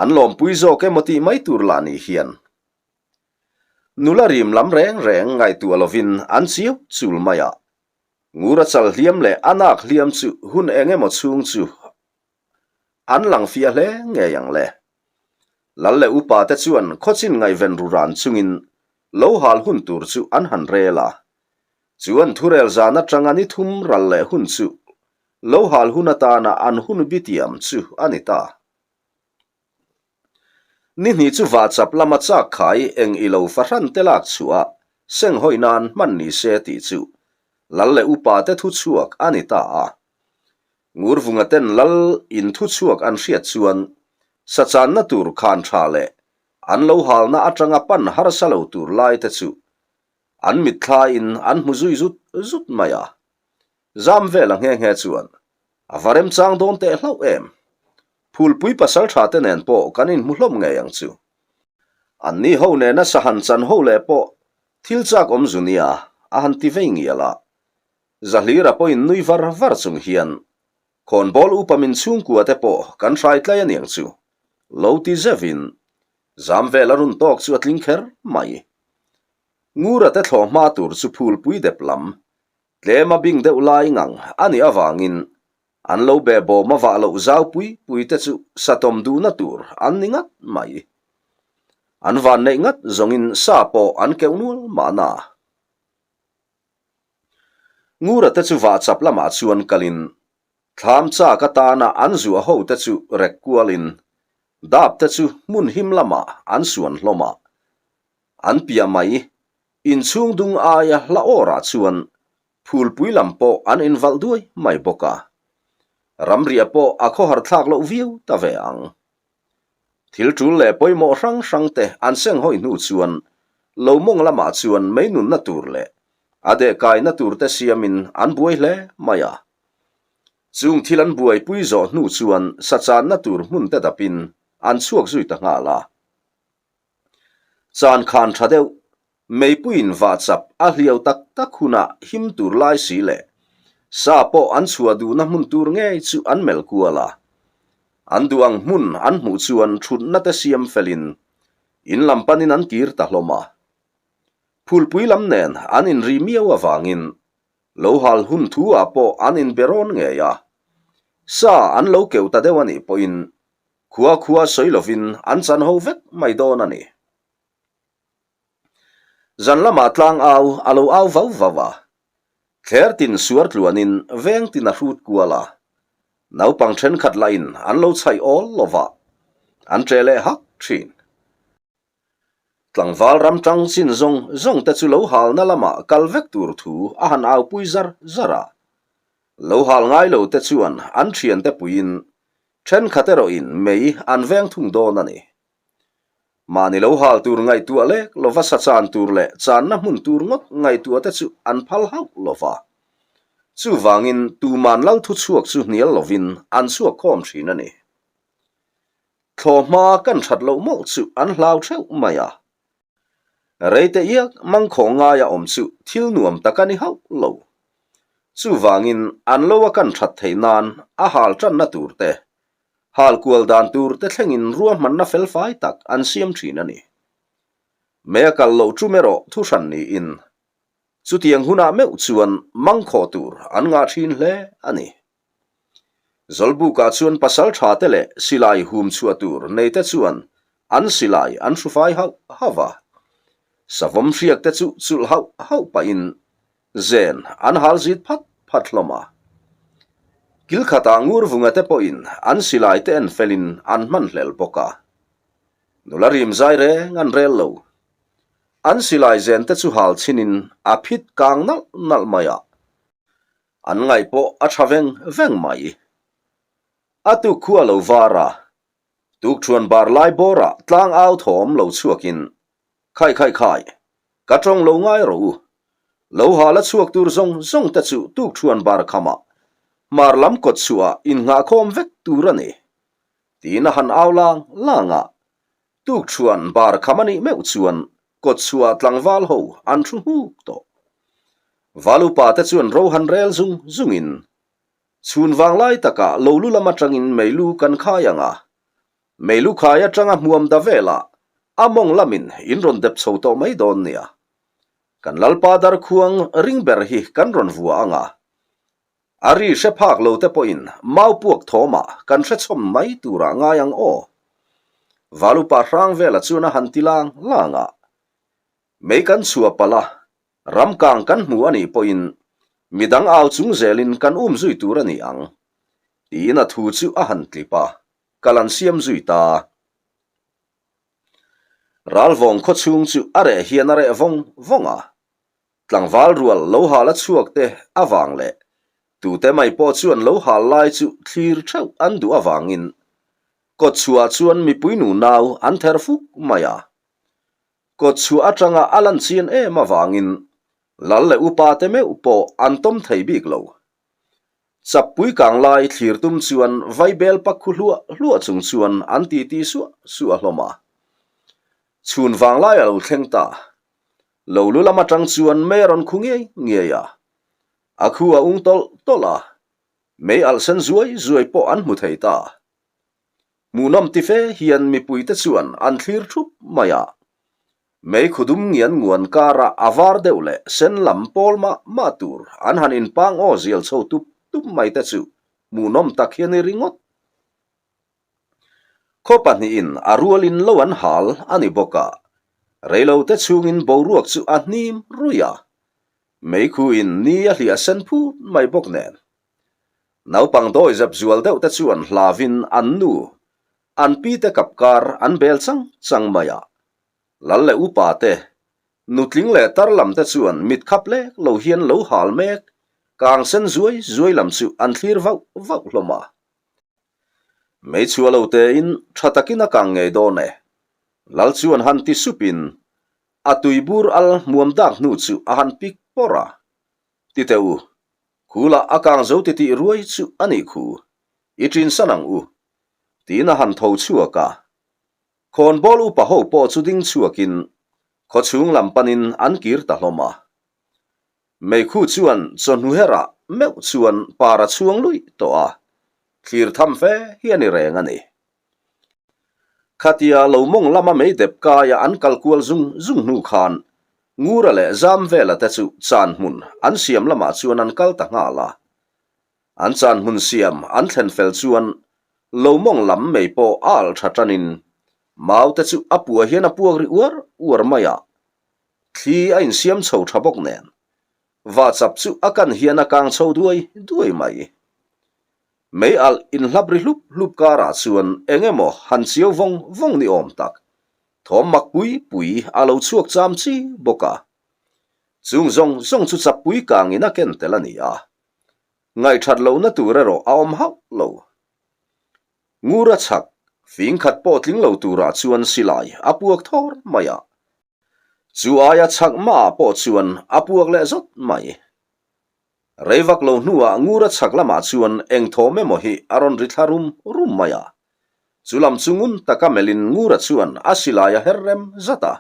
An lawmpui zawk emaw tih mai tur lah ni hian. Nula rim lam reng reng ngaihtuah lovin an chiau chul mai a. Ngura chal hliam leh a nak hliam chu hun eng emaw chhung chu an lang fiah hle ngei ang le. Lal leh upa te chuan khawchin ngaihven ru ran chungin lo hal hun tur chu an han rel a. Chuan thurel zan atanga ni thum ral leh hun chu lo hal hun atana an hun bitiam chu a ni ta. Ni hnih chu vahchap lama chak khai eng i lo fahran te lak chhuah a, senghawi nan hman ni se tih chu Lal leh upa te thu chhuak a ni ta a. Ngurvunga ten Lal in thu chhuak an hriat chuan sachanna tur khan tha leh an lo halna atanga pan harsa lo tur lai te chu an mitthla in an hmu zui zut zut mai a. Zam vela nghe nghe chuan A va remchang dawn teh hlauh em? Phulpui pasal tha te nen pawh kan inhmu hlawm ngei ang chu. Anni ho nena sahan chan ho leh pawh thil chak awm zu nia a han ti vei ngial a. Zahlira pawhin nui var var chung hian, Khawnbawl upa min chhungkua te pawh kan hrai tlai aniang chu, lo ti zeuhin zam vel a run tawk chu a tling kher mai. Ngura te thlawh hma tur chu phulpui dep lam Tlem a bing deuh lai ngang a nih avangin an lo behbawm a vah loh zau pui pui te chu satawm duhna tur an ni ngat mai. An van neih ngat zawngin sa pawh an keuh nual mahna. Ngura te chu vahchap lamah chuan kalin thlam chak atana an zuah ho te chu rek kualin dap te chu hmun him lamah an suan hlawm a. An piah mai Inchhung dung aia hla awrah chuan phulpui lam pawh an invalh duai mai bawk a, ramriah pawh a khawhar thlak loh viau ta ve ang. Thil tul leh pawimawh hrang hrang te an seng hawi hnu chuan lo mawng lamah chuan mei nunna tur leh a dehkaina tur te siamin an buai hle mai a. Chung thil an buaipui zawh hnu chuan sachanna tur hmun te dapin an chhuak zui ta nghal a. Chan khan tha deuh, meipuiin vahchap a hliau tak tak hunah him tur lai si leh sa pawh an chhuah duhna hmun tur ngei chu an melh kual a. An duh ang hmun an hmuh chuan thutna te siam felin in lam panin an kir ta hlawm a. Phulpui lam nen an inri miau avangin lo hal hun thu ah pawh an inbe rawn ngei a. Sa an lo keuh ta deuh a nih pawhin Khua khua sawi lovin an chan ho vek mai dawn a ni. Zan lamah tlang au a lo au vau vau a. Thler tin suar tluanin veng tin a hrut kual a. Naupang thenkhat lahin an lo chhaih awl lo va, an ṭeh leh hak ṭhin. Tlangval ram ṭang chin zawng zawng te chu lo halna lamah kal vek tur thu a han aupui zar zar a. Lo hal ngai lo te chuan an ṭhiante puiin ṭhenkhat erawhin mei an veng thung dawn a ni. Mahni lo hal tur ngaihtuah lek lova sa chan tur leh channa hmun tur ngawt ngaihtuah te chu an phal hauh lo va. Chuvangin tuman lal thuchhuak chu hnial lovin an chhuak khawm thin a ni. Thlawhma kan that loh mawlh chu an hlau theuh mai a. Reite iak mangkhawng ngaia awm chu thil nuam tak a ni hauh lo. Chuvangin an lo a kan that theih nan a hal tanna tur te Hal kual dan tur te thlengin ruahmanna felfai tak an siam thin a ni. Mei a kal loh tum erawh thu hran niin, chutiang hunah meuh chuan mangkhawh tur an ngah thin hle a ni. Zawlbukah chuan pasal tha te leh silai hum chhuah tur nei te chuan an silai an hrufai hauh hauh a. Savawm hriak te chu chulh hauh hauh pahin Zen an hal zit phat phat hlawm a. Kil khatah Ngurvunga te pawhin an silai te en felin an hman hlel bawk a. Nula rim zai reng an rel lo. An silai zen te chu hal chhinin a phit kang nalh nalh mai a. An ngaih pawh a tha veng veng mai. A tuk khu a lo var a. Tukṭhuan bar lai bawrah tlang au thawm lo chhuakin Khai khai khai, ka tawng lo ngai rawh u. Lo ha la chhuak tur zawng zawng te chu tukṭhuan bar khamah hmar lam kawt chhuahah innghahkhawm vek tur a ni. Tiin a han au lang lang a, tukṭhuan bar kham a nih meuh chuan kawt chhuahah tlangval ho an thu nghuk tawh. Val upa te chuan ro han rel zung zungin chhun vanglai takah lo lu lam atangin meilu kan khai ang a, Meilu khai atanga hmuam da velah a mawng lamin in rawn dep chho tawh mai dawn nia. Kan Lalpa darkhuang ring ber hi kan rawn vua ang a. A ri hre phak lo te pawhin mau puak thawmah kan hre chhawm mai turah ngai ang aw. Valupa hrang vela chuan a han ti lang lang a. Mei kan chhuah palh a, ram kang kan hmu a nih pawhin midang au chung zelin kan um zui tur a ni ang, tiin a thu chu a han tlip a. Kal an siam zui ta. Ralvawng khaw chhung chu a reh hian a reh vawng vawng a. Tlangval rual lo hal a chhuak te avang leh tute mai pawh chuan lo hal lai chu thlir theuh an duh avangin kawtchhuah chuan mipui nu nau an ther fuk mai a. Kawtchhuah atanga a lan chian em avangin lal leh upa te meuh pawh an tawm thei bik lo. Chappui kang lai thlir tum chuan vaibel pak khu hluah hluah chung chuan an titi suah suah hlawm a. Chhun vang lai a lo thleng ta. Lo lu lam atang chuan mei a rawn khu ngei ngei a. A khu a ung tawlh tawlh a. Mei alh sen zuai zuai pawh an hmu thei ta. Hmuhnawm ti fe hian mipuite chuan an thlir thup mai a. Mei khudum ngian nguan karah a var deuh leh sen lam pawl mah mah tur an han inpang aw zial chho tup tup mai te chu hmuhnawm tak hi a ni ringawt. Khaw pahnihin a rualin lo an hal a ni bawk a, reilote chhungin boruak chu a hnim ruih a, meikhuin ni a hliah sen phut mai bawk nen. Naupang dawizep zual deuh te chuan hlavin an nu, an pi te kap kar an bel chang chang mai a. Lal leh upa te, nutling leh tar lam te chuan mit khap lek lo hian lo hal mek, kang sen zuai zuai lam chu an thlir vauh vauh hlawm a. Meichhuah lo tein tha takin a kang ngei dawn e. Lal chuan han ti supin a tuibur al hmuam dak hnu chu a han pik pawrh a. Ti teh u, Khulah a kang zo titih ruai chu a nih khu, i ṭin san ang u, tiin a han tho chhuak a. Khawnbawl upa ho pawh chu ding chhuakin khaw chhung lam panin an kir ta hlawm a. Meikhu chuan chawhnu herah meuh chuan par a chhuang luih tawh a, thlir tham fe hi a ni reng a ni. Khatia lo mawng lama mei dep kaia an kal kual zung zung hnu khan Ngura leh Zamvela te chu chan hmun an siam lamah chuan an kal ta nghal a. An chan hmun siam an thlen fel chuan lo mawng lam mei pawh a alh tha tanin mau te chu a pua hian a puak ri uar uar mai a. Thli a insiam chho tha bawk nen, vahchap chu a kan hian a kang chho duai duai mai. Mei alh inhlap ri hlup hlup karah chuan eng emaw han chiau vawng vawng ni awm tak, thawm mak pui pui a lo chhuak cham chi bawk a. Chung zawng zawng chu chappui kangin a ken tel a ni a, ngaihthat lohna tur erawh a awm hauh lo. Ngura chhak, fing khat pawh tling lo turah chuan silai a puak thawr mai a. Chu aia chhak hmaah pawh chuan a puak leh zawt mai. Rei vak lo hnuah Ngura chhak lamah chuan eng thawm emaw hi a rawn ri thla rum rum mai a. Chu lam chu ngun taka melhin Ngura chuan a silai a her rem zat a,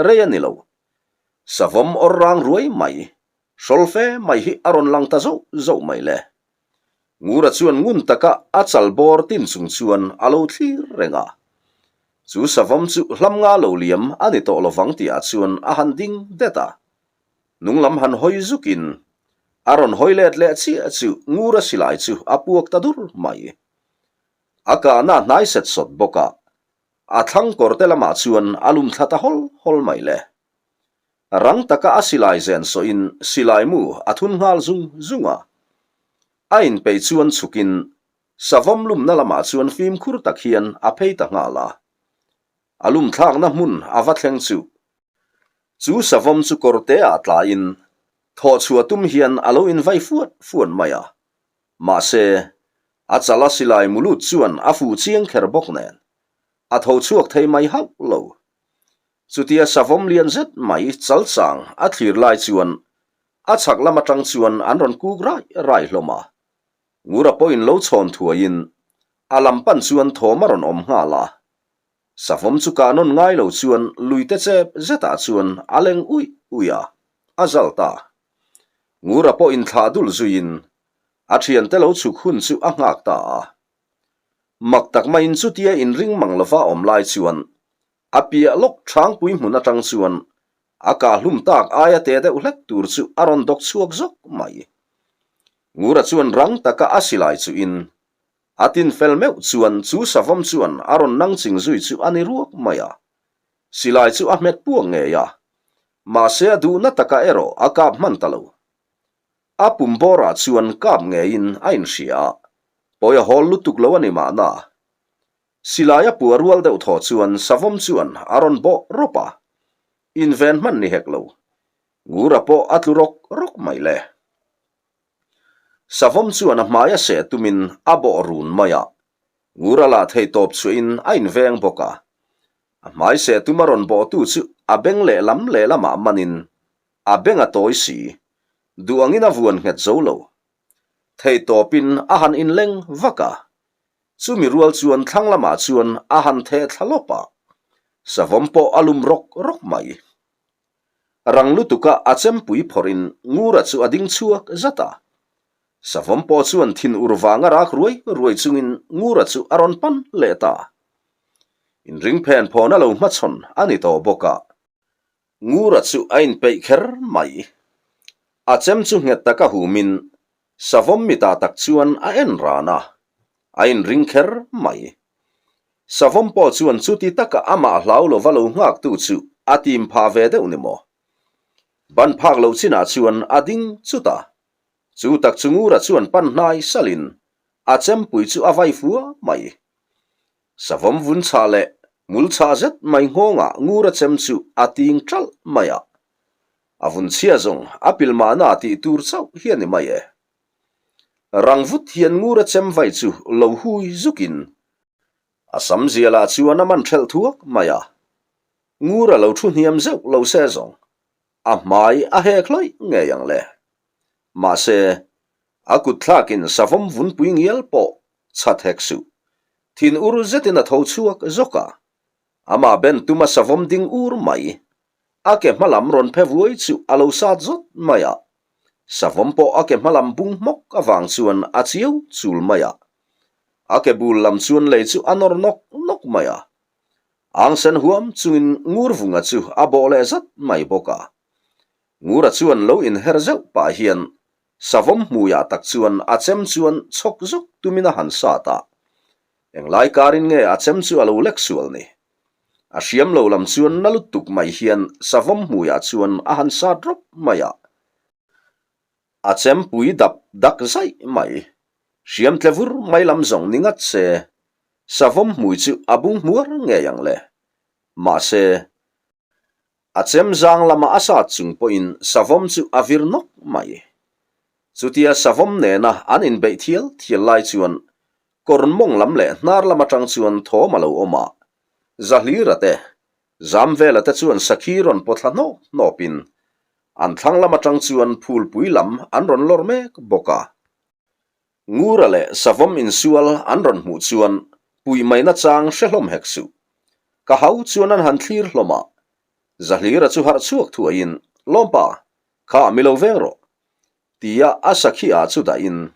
rei a ni lo. Savawm awr rang ruai mai, hrawl fe mai hi a rawn lang ta zauh zauh mai le. Ngura chuan ngun taka a chal bawr tin chung chuan a lo thlir reng a. Chu savawm chu hlam nga lo liam a ni tawh lovang tihah chuan a han ding det a. Nung lam han hawi zukin a rawn hawi let leh chiah chu Ngura silai chu a puak ta dur mai. A kahna a hnai set sawt bawk a, a thlang kawr te lamah chuan a lum thla ta hawl hawl mai le. Rang taka a silai zen sawhin silai mu a thun nghal zung zung a. A inpeih chuan chhukin savawm lumna lamah chuan fimkhur tak hian a phei ta nghal a. A lum thlakna hmun a va thleng chu. Chu savawm chu kawrte ah tlaiin thawhchhuah tum hian a lo invai fuat fuat mai a. Mahse, a chal a silai mu lut chuan a fuh chiang kher bawk nen, a tho chhuak thei mai hauh lo. Chutia savawm lian zet mai chalchang a thlir lai chuan a chhak lam atang chuan an rawn kuk rai rai hlawm a. Ngura pawhin lo chhawn thuaiin a lam pan chuan thawm a rawn awm nghal a. Savawm chu kah nawn ngai lo chuan luite chep zetah chuan a leng uih uih a, a zal ta. Ngura pawhin thlah dul zuiin a thiante lo chhuk hun chu a nghak ta a. Mak tak maiin chutia inring mang lova awm lai chuan A piah lawk Thangpui hmun atang chuan a kah hlum tak aia te deuh hlek tur chu a rawn dawk chhuak zawk mai. Ngura chuan rang taka a silai chuhin a tin fel meuh chuan chu savawm chuan a rawn nang ching zui chu a ni ruak mai a. Silai chu a hmet puak ngei a, mahse a duhna taka erawh a kap hman ta lo. A pum bawrah chuan kap ngeiin a inhria a, pawi a hawl lutuk lo a ni mahna. Silai a pua rual deuh thaw chuan savawm chuan a rawn bawh rawp a, inven hman ni hek lo. Ngura pawh a tlu rawk rawk mai le. Savawm chuan a hmai a seh tumin a bawh run mai a, Ngura lah theih tawp chhuahin a inveng bawk a. A hmai seh tuma rawn bawhtu chu a beng lehlam lehlamah manin a beng a tawi si, duh angin a vuan nghet zo lo. Theih tawpin a han inleng vak a, Chumi rual chuan thlang lamah chuan a han theh thla lawp a, savawm pawh a lum rawk rawk mai. Rang lutuka a chempui phawrhin Ngura chu a ding chhuak zat a. Savawm pawh chuan thin ur vanga rak ruai ruai chungin Ngura chu a rawn pan leh ta. Inring phen phawn a lo hmachhawn a ni tawh bawk a. Ngura chu a inpeih kher mai. A chem chu nghet taka humin Savawm mitah tak chuan a en ran a, a inring kher mai. Savawm pawh chuan chuti taka amah hlau lova lo nghaktu chu a tim phah ve deuh ni maw? Ban phak loh chinah chuan a ding chut a, chu tak chu Ngura chuan pan hnai salin a chempui chu a vai fua mai. Savawm vun chhah leh hmul chhah zet mai nghawngah Ngura chem chu a ting ṭalh mai a, A vun chhia zawng a pil mahna tih tur chauh hi a ni mai e. Rang vut hian Ngura chem vai chu lo hui zukin a sam zialah chuan a man ṭhelh thuak mai a. Ngura lo thu hniam zeuh lo se zawng a hmai a hek hlawih ngei ang le. Mahse, a kut thlakin savawm vunpui ngial pawh chhat hek suh. Thin ur zetin a tho chhuak zawk a. Amah ben tuma savawm ding ur mai. A ke hma lam rawn phe vuai chu a lo sat zawt mai a. Savawm pawh a ke hma lam bung hmawk avang chuan a chiau chul mai a. A ke bul lam chuan lei chu a nawr nawk nawk mai a. Ang sen huam chungin Ngurvunga chu a bawh leh zat mai bawk a. Ngura chuan lo inher zeuh pah hian Savawm hmuiah tak chuan a chem chuan chhawk zawk tumin a han sat a. Englai karin nge a chem chu a lo lek sual ni? A hriam lo lam chuan na lutuk mai hian savawm hmuiah chuan a han sat rawp mai a. A chempui dap dak zaih mai. Hriam tle vur mai lam zawng ni ngat se, savawm hmui chu a bung hmuar ngei ang le. Mahse, a chem zang lama a sat chung pawhin savawm chu a vir nawk mai. Chutia savawm nena an inbeih thial thial lai chuan kawr mawng lam leh hnar lam atang chuan thawm a lo awm a, Zahlira te, Zamvela te chuan sakhi rawn paw thla hnawp hnawpin an thlang lam atang chuan phulpui lam an rawn lawr mek bawk a. Ngura leh Savawm insual an rawn hmuh chuan puih mai nachang hre hlawm hek suh. Ka hau chuan an han thlir hlawm a, Zahlira chu harh chhuak thuaiin, Lawmpa, kha mi lo veng rawh, tia a sakhi ah chu dahin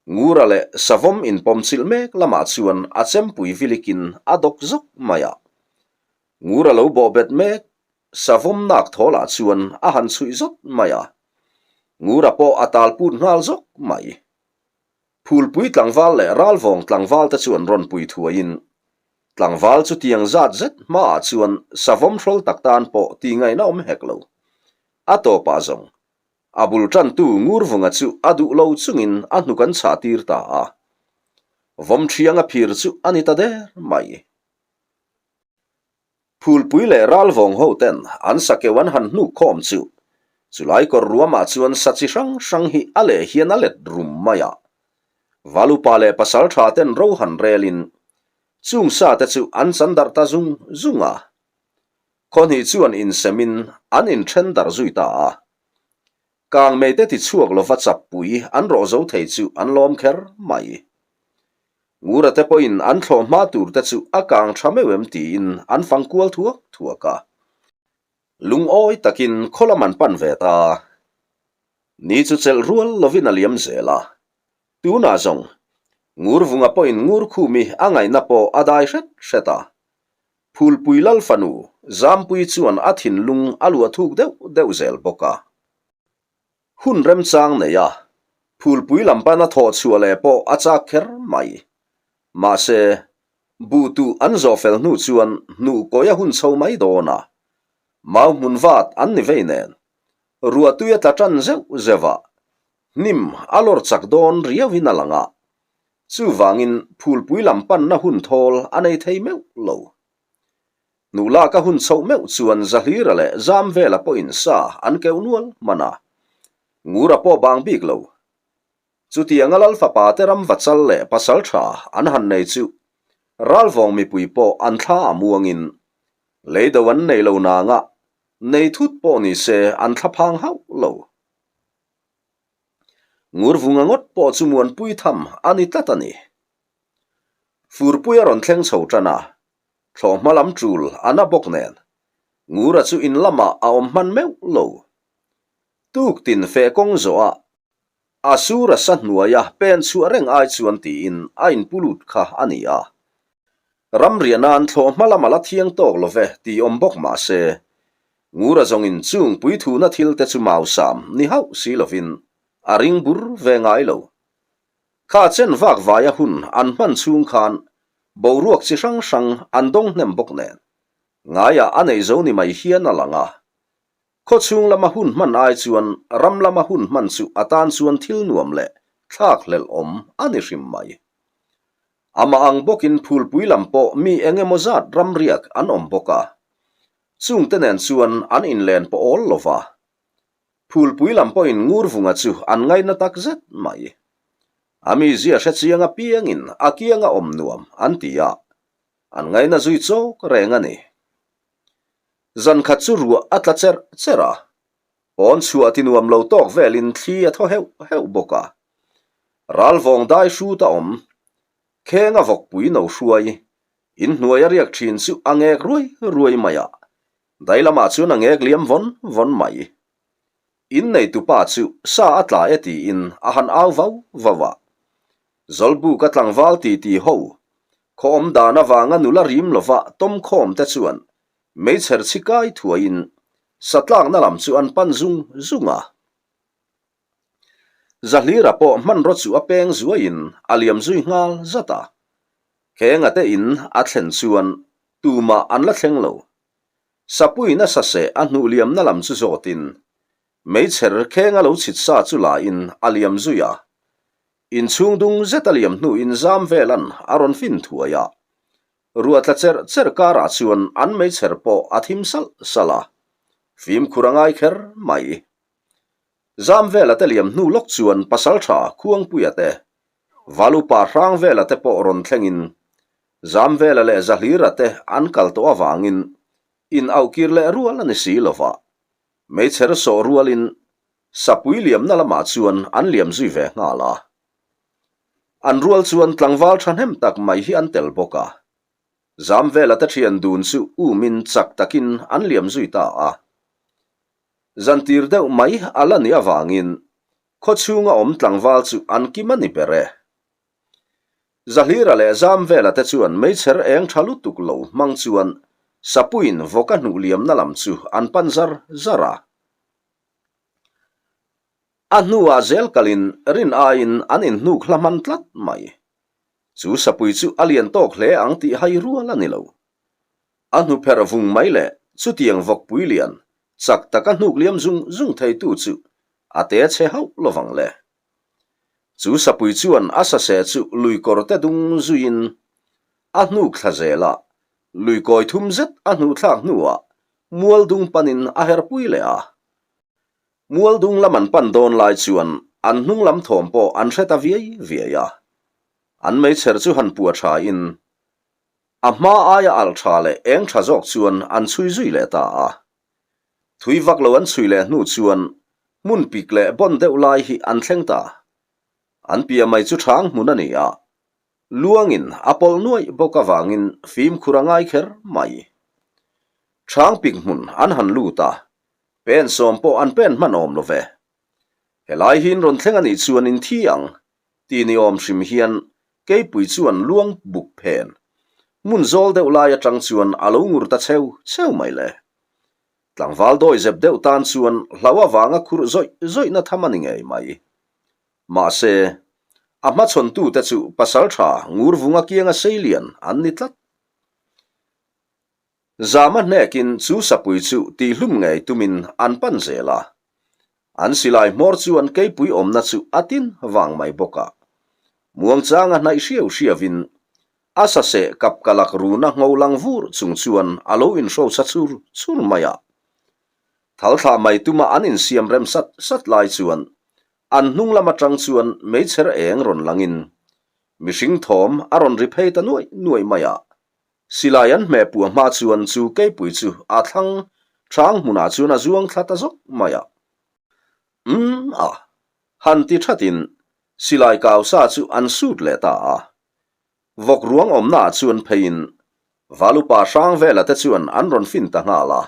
Ngura leh Savawm inpawm chilh mek lamah chuan a chempui vilikin a dawk zawk mai a. Ngura lo bawhbet mek Savawm nak thawlah chuan a han chhuih zawt mai a. Ngura pawh a tal put nghal zawk mai. Phulpui tlangval leh Ralvawng tlangval te chuan rawn pui thuaiin tlangval chu tiang zat zet hmaah chuan Savawm hrawl tak tan pawh tih ngaihna awm hek lo. A tawpah zawng A bul tantu Ngurvunga chu a duh lo chungin a hnuk an chhah tir ta a. Vawm thianga phir chu a ni ta der mai. Phulpui leh Ralvawng ho ten an sakeu an han hnuk khawm chu chulai kawr ruamah chuan sa chi hrang hrang hi a leh hian a let rum mai a. Valupa leh pasaltha ten ro han relin chung sa te chu an chan darh ta zung zung a. Khawhnih chuan insemin an inthen darh zui ta a. Kangmei te tichhuak lova chappui an rawh zo thei chu an lawm kher mai. Ngura te pawhin an thlawh hma tur te chu a kang tha meuh em tiin an fang kual thuak thuak a. Lungawi takin khaw lam an pan ve ta. Ni chu chelh rual lovin a liam zel a. Tunah zawng, Ngurvunga pawhin Ngurkhumi a ngaihna pawh a dai hret hret a. Phulpui Lal fanu Zampui chuan a thinlung a luah thuk deuh deuh zel bawk a. Hun remchang nei a, Phulpui lam pana thawh chhuah leh pawh a chak kher mai. Mahse, buh tuh an zawh fel hnu chuan hnuh kawi a hun chho mai dawn a. Mau hmun vat an ni vei nen, ruah tui a tla tan zeuh zeuh a, hnim a lawr chak dawn riauin a lang a. Chuvangin phulpui lam panna hun thawl a nei thei meuh lo. Hnuhlak a hun chhoh meuh chuan Zahlira leh Zamvela pawhin sa an keuh nual hman a, Ngura pawh bang bik lo. Chutianga Lal fapa te ram vachal leh pasal tha an han nei chu Ralvawng mipui pawh an thla a muangin leido an nei lo nanga nei thut pawh ni se an thlaphang hauh lo. Ngurvunga ngawt pawh chu muanpui tham a ni tlat a ni. Furpui a rawn thleng chho tan a, thlawhhma lam tul a na bawk nen, Ngura chu in lamah a awm hman meuh lo. Tuk tin feh kawng zawh a, a sur a sa hnuaia pen chhuah reng ai chuan tiin a inpu lut kha a ni a. Ramriah nan thlawhhma lam a la thiang tawk lo ve tih awm bawk mah se, Ngura zawngin chung puithuna thil te chu mausam ni hauh si lovin a ring bur ve ngai lo. Kha chen vak vaia hun an hman chhung khan boruak chi hrang hrang an dawng hnem bawk nen, ngaiah a nei zo ni mai hian a lang a. Khaw chhung lama hun hman ai chuan ram lama hun hman chu a tan chuan thil nuam leh thlak hlelh awm a ni hrim mai. Amah ang bawkin phulpui lam pawh mi eng emaw zat ram riak an awm bawk a. Chungte nen chuan an inlen pawh awl lo va. Phulpui lam pawhin Ngurvunga chu an ngaina tak zet mai. A mizia hre chiang apiangin a kianga awm nuam an ti a, an ngaina zui chawk reng a ni. Zan khat chu ruah a tla cherh cherh a, pawn chhuah ti nuam lo tawk velin thli a thaw heuh heuh bawk a. Ralvawng dai hrut a awm, kheng a vawkpui no hruai, inhnuai a riak thin chu a ngek ruai ruai mai a, Dai lamah chuan a ngek liam vawn vawn mai. Inneitu pa chu sa a tla e tiin a han au vau vau a. Zawlbuka tlangval titi ho, khaw awm dan avanga nula rim lova tawm khawm te chuan meichher chhi kai thuaiin sa tlakna lam chu an pan zung zung a. Zahlira pawh hmanraw chu a peng zuaiin a liam zui nghal zat a. Khenga te in a thlen chuan. tumah an la thleng lo. Sapuiin a saseh a hnuh liamna lam chu zawtin meichher kheng a lo chhit sa chu lain a liam zui a. Inchhung dung zet a liam hnuin zam velan a rawn fin thuai a. Ruah tla cherh cherh karah chuan an meichher pawh a thim salh salh a, fimkhur a ngai kher mai. Zam vela te liam hnu lawk chuan Pasaltha Khuangpuia te, Valupa Hrang vela te pawh rawn thlengin Zam vela leh Zahlira te an kal tawh avangin in auhkir leh rual a ni si lova, meichher sawh rualin Sapui liamna lamah chuan an liam zui ve nghal a. An rual chuan tlangval thahnem tak mai hi an tel bawk a. Zam vela te thian dun chu umin chak takin an liam zui ta a. Zantir deuh mai a la nih avangin khaw chhunga awm tlangval chu an kim a ni ber e. Zahlira leh Zamvela te chuan meichher eng tha lutuk lo hmang chuan Sapuiin vawka hnuh liamna lam chu an pan zar zar a. A hnuah zel kalin rin aiin an inhnuk hla hman tlat mai. Chu Sapui chu a lian tawk hle ang tih hai rual a ni lo. A hnu pherh vung mai leh chutiang vawkpui lian chak taka hnuk liam zung zung theitu chu a te chhe hauh lovang le. Chu sapui chuan a saseh chu lui kawr te dung zuiin a hnuk thla zel a, lui kawi thum zet a hnuh thlak hnuah mual dung panin a herpui leh a. Mual dung lam an pan dawn lai chuan an hnung lam thawm pawh an hre ta viai viai a. An meichher chu han pua thain A hma aia alh tha leh eng tha zawk chuan an chhui zui leh ta a. Thui vak lo an chhui leh hnu chuan hmun pik leh bawn deuh lai hi an thleng ta. An piah mai chu thang hmun a ni a, luangin a pawlh nuaih bawk avangin fimkhur a ngai kher mai. Thang pik hmun an han lut a, pen sawm pawh an pen hman awm lo ve. Helai hi in rawn thleng a nih chuan in thi ang ti ni awm hrim hian keipui chuan luang buk phen hmun zawl deuh lai atang chuan a lo ngur ta cheu cheu mai le. Tlangval dawi zep deuh tan chuan hlau avanga khurh zawih zawihna tham a ni ngei mai. Mahse, a hmachhawntute chu pasaltha Ngurvunga kianga seilian an ni tlat. Zama hnekin chu sapui chu tihhlum ngei tumin an pan zel a. An silai hmawr chuan keipui awmna chu a tin vang mai bawk a. Muangchanga hnaih hriau hriauin a saseh kap kalak runa ngho lang vur chung chuan a lo inhrosa chur chur mai a. Thal thlah mai tuma an insiam rem sat sat lai chuan an hnung lam atang chuan meichher eng rawn langin mihring thawm a rawn ri phei ta nuaih nuaih mai a. Silai an hmeh puah hma chuan chu keipui chu a thlang hrang hmunah chuan a zuang thla ta zawk mai a. Umm a, han ti thatin silai kau sa chu an sut leh ta a. Vawk ruang awmnaah chuan pheiin Valupa hrang vela te chuan an rawn fin ta nghal a.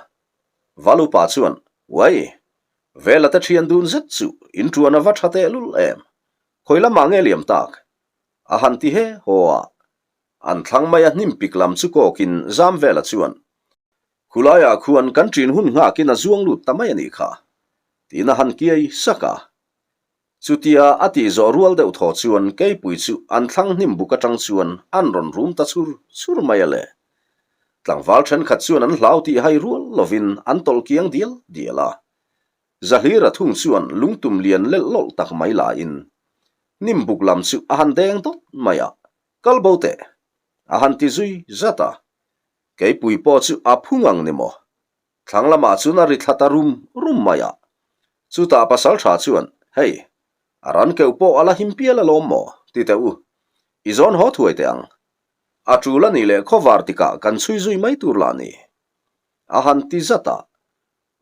Valupa chuan, Uai, vela te thian dun zet chu in tuan a va tha tehlul em, khawi lamah nge liam tak? A han ti he haw a. An thlang mai a hnim pik lam chu kawkin zam vela chuan, Khulaiah khuan kan ṭin hun nghakin a zuang lut ta mai a nih kha, tiin a han kiai sak a. Chutia a tih zawh rual deuh thaw chuan keipui chu an thlang hnim buk aṭang chuan an rawn rum ta chur chur mai a le. Tlangval ṭhenkhat chuan an hlau tih hai rual lovin an tawlh kiang dial dial a. Zahlira thung chuan lungtum lian lelh lawlh tak mai lain hnim buk lam chu a han deng dawt mai a. Kal bo teh, a han ti zui zat a. Keipui pawh chu a phung ang ni maw? Thlang lamah chuan a ri thla ta rum rum mai a. Chutah pasal tha chuan, Hei, a ran keuh pawh a la him pial alawm maw? ti teh u. I zawn haw thuai teh ang. A tul a nih leh khawvar tikah kan chhui zui mai tur lah ni. A han ti zat a.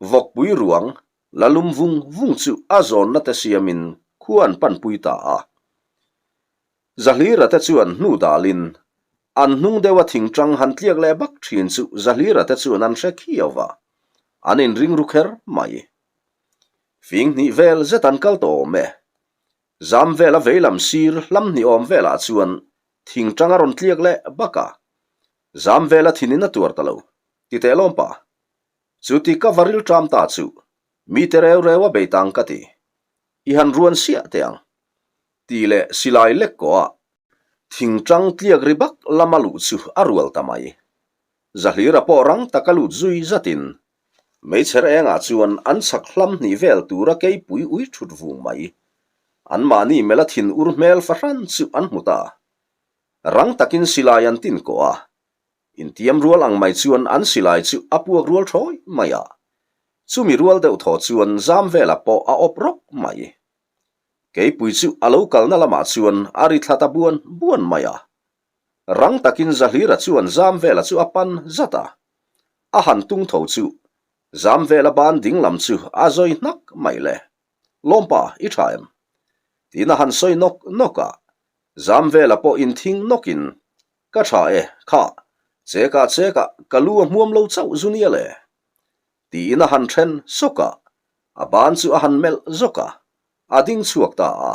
Vawkpui ruang la lum vung vung chu a zawnna te siamin khua an panpui ta a. Zahlira te chuan hnu dalin, an hnung deuha thingtang han tliak leh bak thin chu Zahlira te chuan an hre khiau va, an inring ru kher mai. Fing hnih vel zet an kal tawh awm e. Zam vela veilam sir hlam hnih awm velah chuan thingtang a rawn tliak leh bak a. Zam vela thinin a tuar ta lo, ti teh lawm pa. Chuti ka va ril ṭam ta chu, mite reu reu a bei tang ka ti. I han ruan siah teh ang. Tih leh silai lek kawh a thingtang tliak ri bak lama luh chu a rual ta mai. Zahlira pawh rang taka lut zui zatin meichher engah chuan an chhak hlam hnih vel tura keipui ui thut vung mai. Anmahni mela thin ur hmel fahran chu an hmu ta. Rang takin silai an tin kawh a, intiam rual ang mai chuan an silai chu a puak rual thawi mai a. Chumi rual deuh thaw chuan zam vela pawh a awp rawk mai. Keipui chu a lo kalna lamah chuan a ri thla ta buan buan mai a. Rang takin Zahlira chuan Zamvela chu a pan zat a, a han tung tho chu Zamvela ban ding lam chu a zawi hnak mai le. Lawmpa, i tha em? Tiin a han sawi nawk nawk a, Zamvela pawh inthing nawkin, Ka tha e, kha, chekah chekah ka lu a hmuam lo chauh zu nia le. Tiin a han then sawk a, a ban chu a han melh zawk a, a ding chhuak ta a.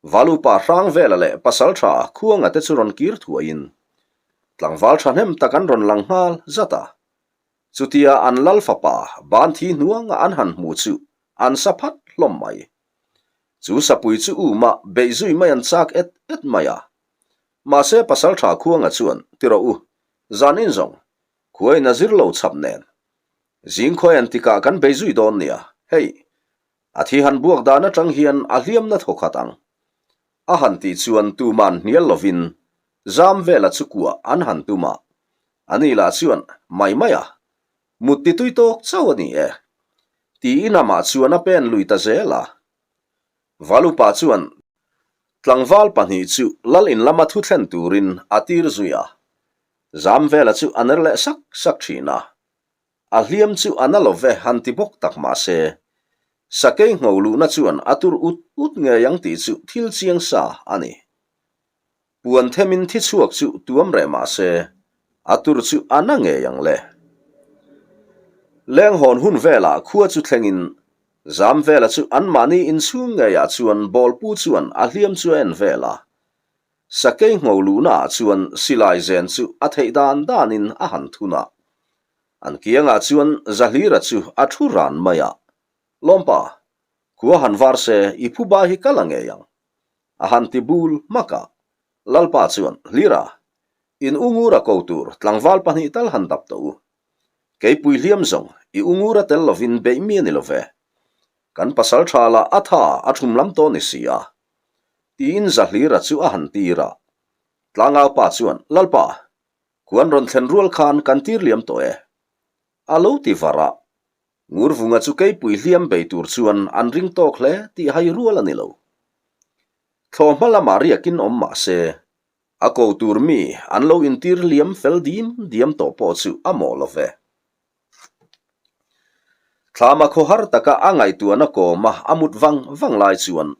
Valupa Hrangvela leh Pasaltha Khuanga te chu rawn kir thuaiin tlangval thahnem tak an rawn lang nghal zat a. Chutia an lal fapa ban thi hnuanga an han hmu chu an sa phat hlawm mai. Chu sapui chu uma beih zui mai an chak et et mai a. Mahse Pasaltha Khuanga chuan ti rawh u, zan in zawng, khuain a zir lo chhap nen. Zing khawi an tikah kan bei zui dawn nia, hei, A thi han buak dan atang hian a hliamna thaw khat ang. A han tih chuan tuman hnial lovin zam vela chu kuah an han tum a, ani lah chuan mai mai a, mut ti tui tawk chauh a ni e, tiin amah chuan a pen lui ta zel a. Valupa chuan tlangval pahnih chu lal in lama thu thlen turin a tir zui a, zam vela chu a ner leh sak sak thin a. A hliam chu a na lo ve han ti bawk tak mah se, sakei ngho luhna chuan a tur ut ut ngei ang tih chu thil chiang sa a ni. Puan themin thi chhuak chu tuam reh mah se, a tur chu a na ngei ang le. Lenghawn hun velah khua chu thlengin Zamvela chu anmahni inchhung ngeiah chuan bawlpu chuan a hliam chu a en vel a. Sakei ngho luhnaah chuan silai zen chu a theih dan danin a han thun a. An kiangah chuan Zahlira chu a thu ran mai a, Lawmpa, khua han var se i phuba hi ka la ngei ang. A han ti bul hmak a. Lalpa chuan, Hlira, in u ngura ko tur tlangval pahnih tal han dap tawh u. Keipui hliam zawng i u ngura tel lovin beih mi a ni lo ve. Kan pasal tha lah a tha a thum lam tawh ni si a. Tiin Zahlira chu a han tir a. Tlangaupa chuan, Lalpa, Khuan rawn thlen rual khan kan tir liam tawh e. A lo ti var a. Ngurvunga chu keipui hliam bei tur chuan an ring tawk hle tih hai rual a ni lo. Thlawhhma lamah riakin awm mah se, a ko tur mi an lo intir liam fel dim diam tawh pawh chu a mawh lo ve. Thlama khawhar taka a ngaihtuahna kawma a mut vang vang lai chuan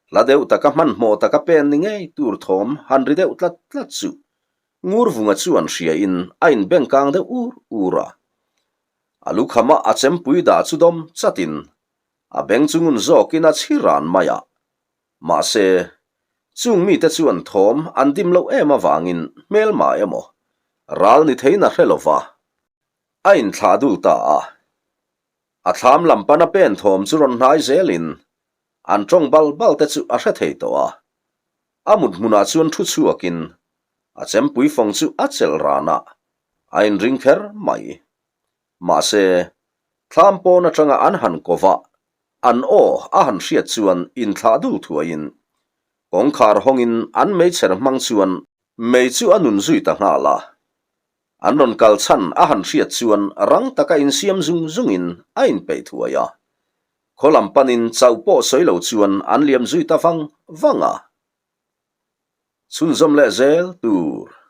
hla deuh taka hmanhmawh taka pen ni ngei tur thawm han ri deuh tlat tlat chu Ngurvunga chuan hriain a inbengkang deuh ur ur a. A lukhama a chempui dah chu dawm chatin a beng chu ngun zawkin a chhi ran mai a. Mahse, chung mite chuan thawm an dim loh em avangin hmelma emaw ral ni theiin a hre lo va, a inthlah dul ta a. A thlam lam pana pen thawm chu rawn hnai zelin an tawng bal bal te chu a hre thei tawh a. A mut hmunah chuan thu chhuakin a chempui fawng chu a chelh ran a, a inring kher mai. Mahse, thlam pawn atanga an han ko va, an aw a han hriat chuan inthlah dul thuaiin kawngkhar hawngin an meichher hmang chuan mei chu a nun zui ta nghal a. An rawn kal chhan a han hriat chuan rang taka insiam zung zungin a inpeih thuai a. Khaw lam panin chauh pawh sawi lo chuan an liam zui ta vang vang a. Chhunzawm leh zel tur.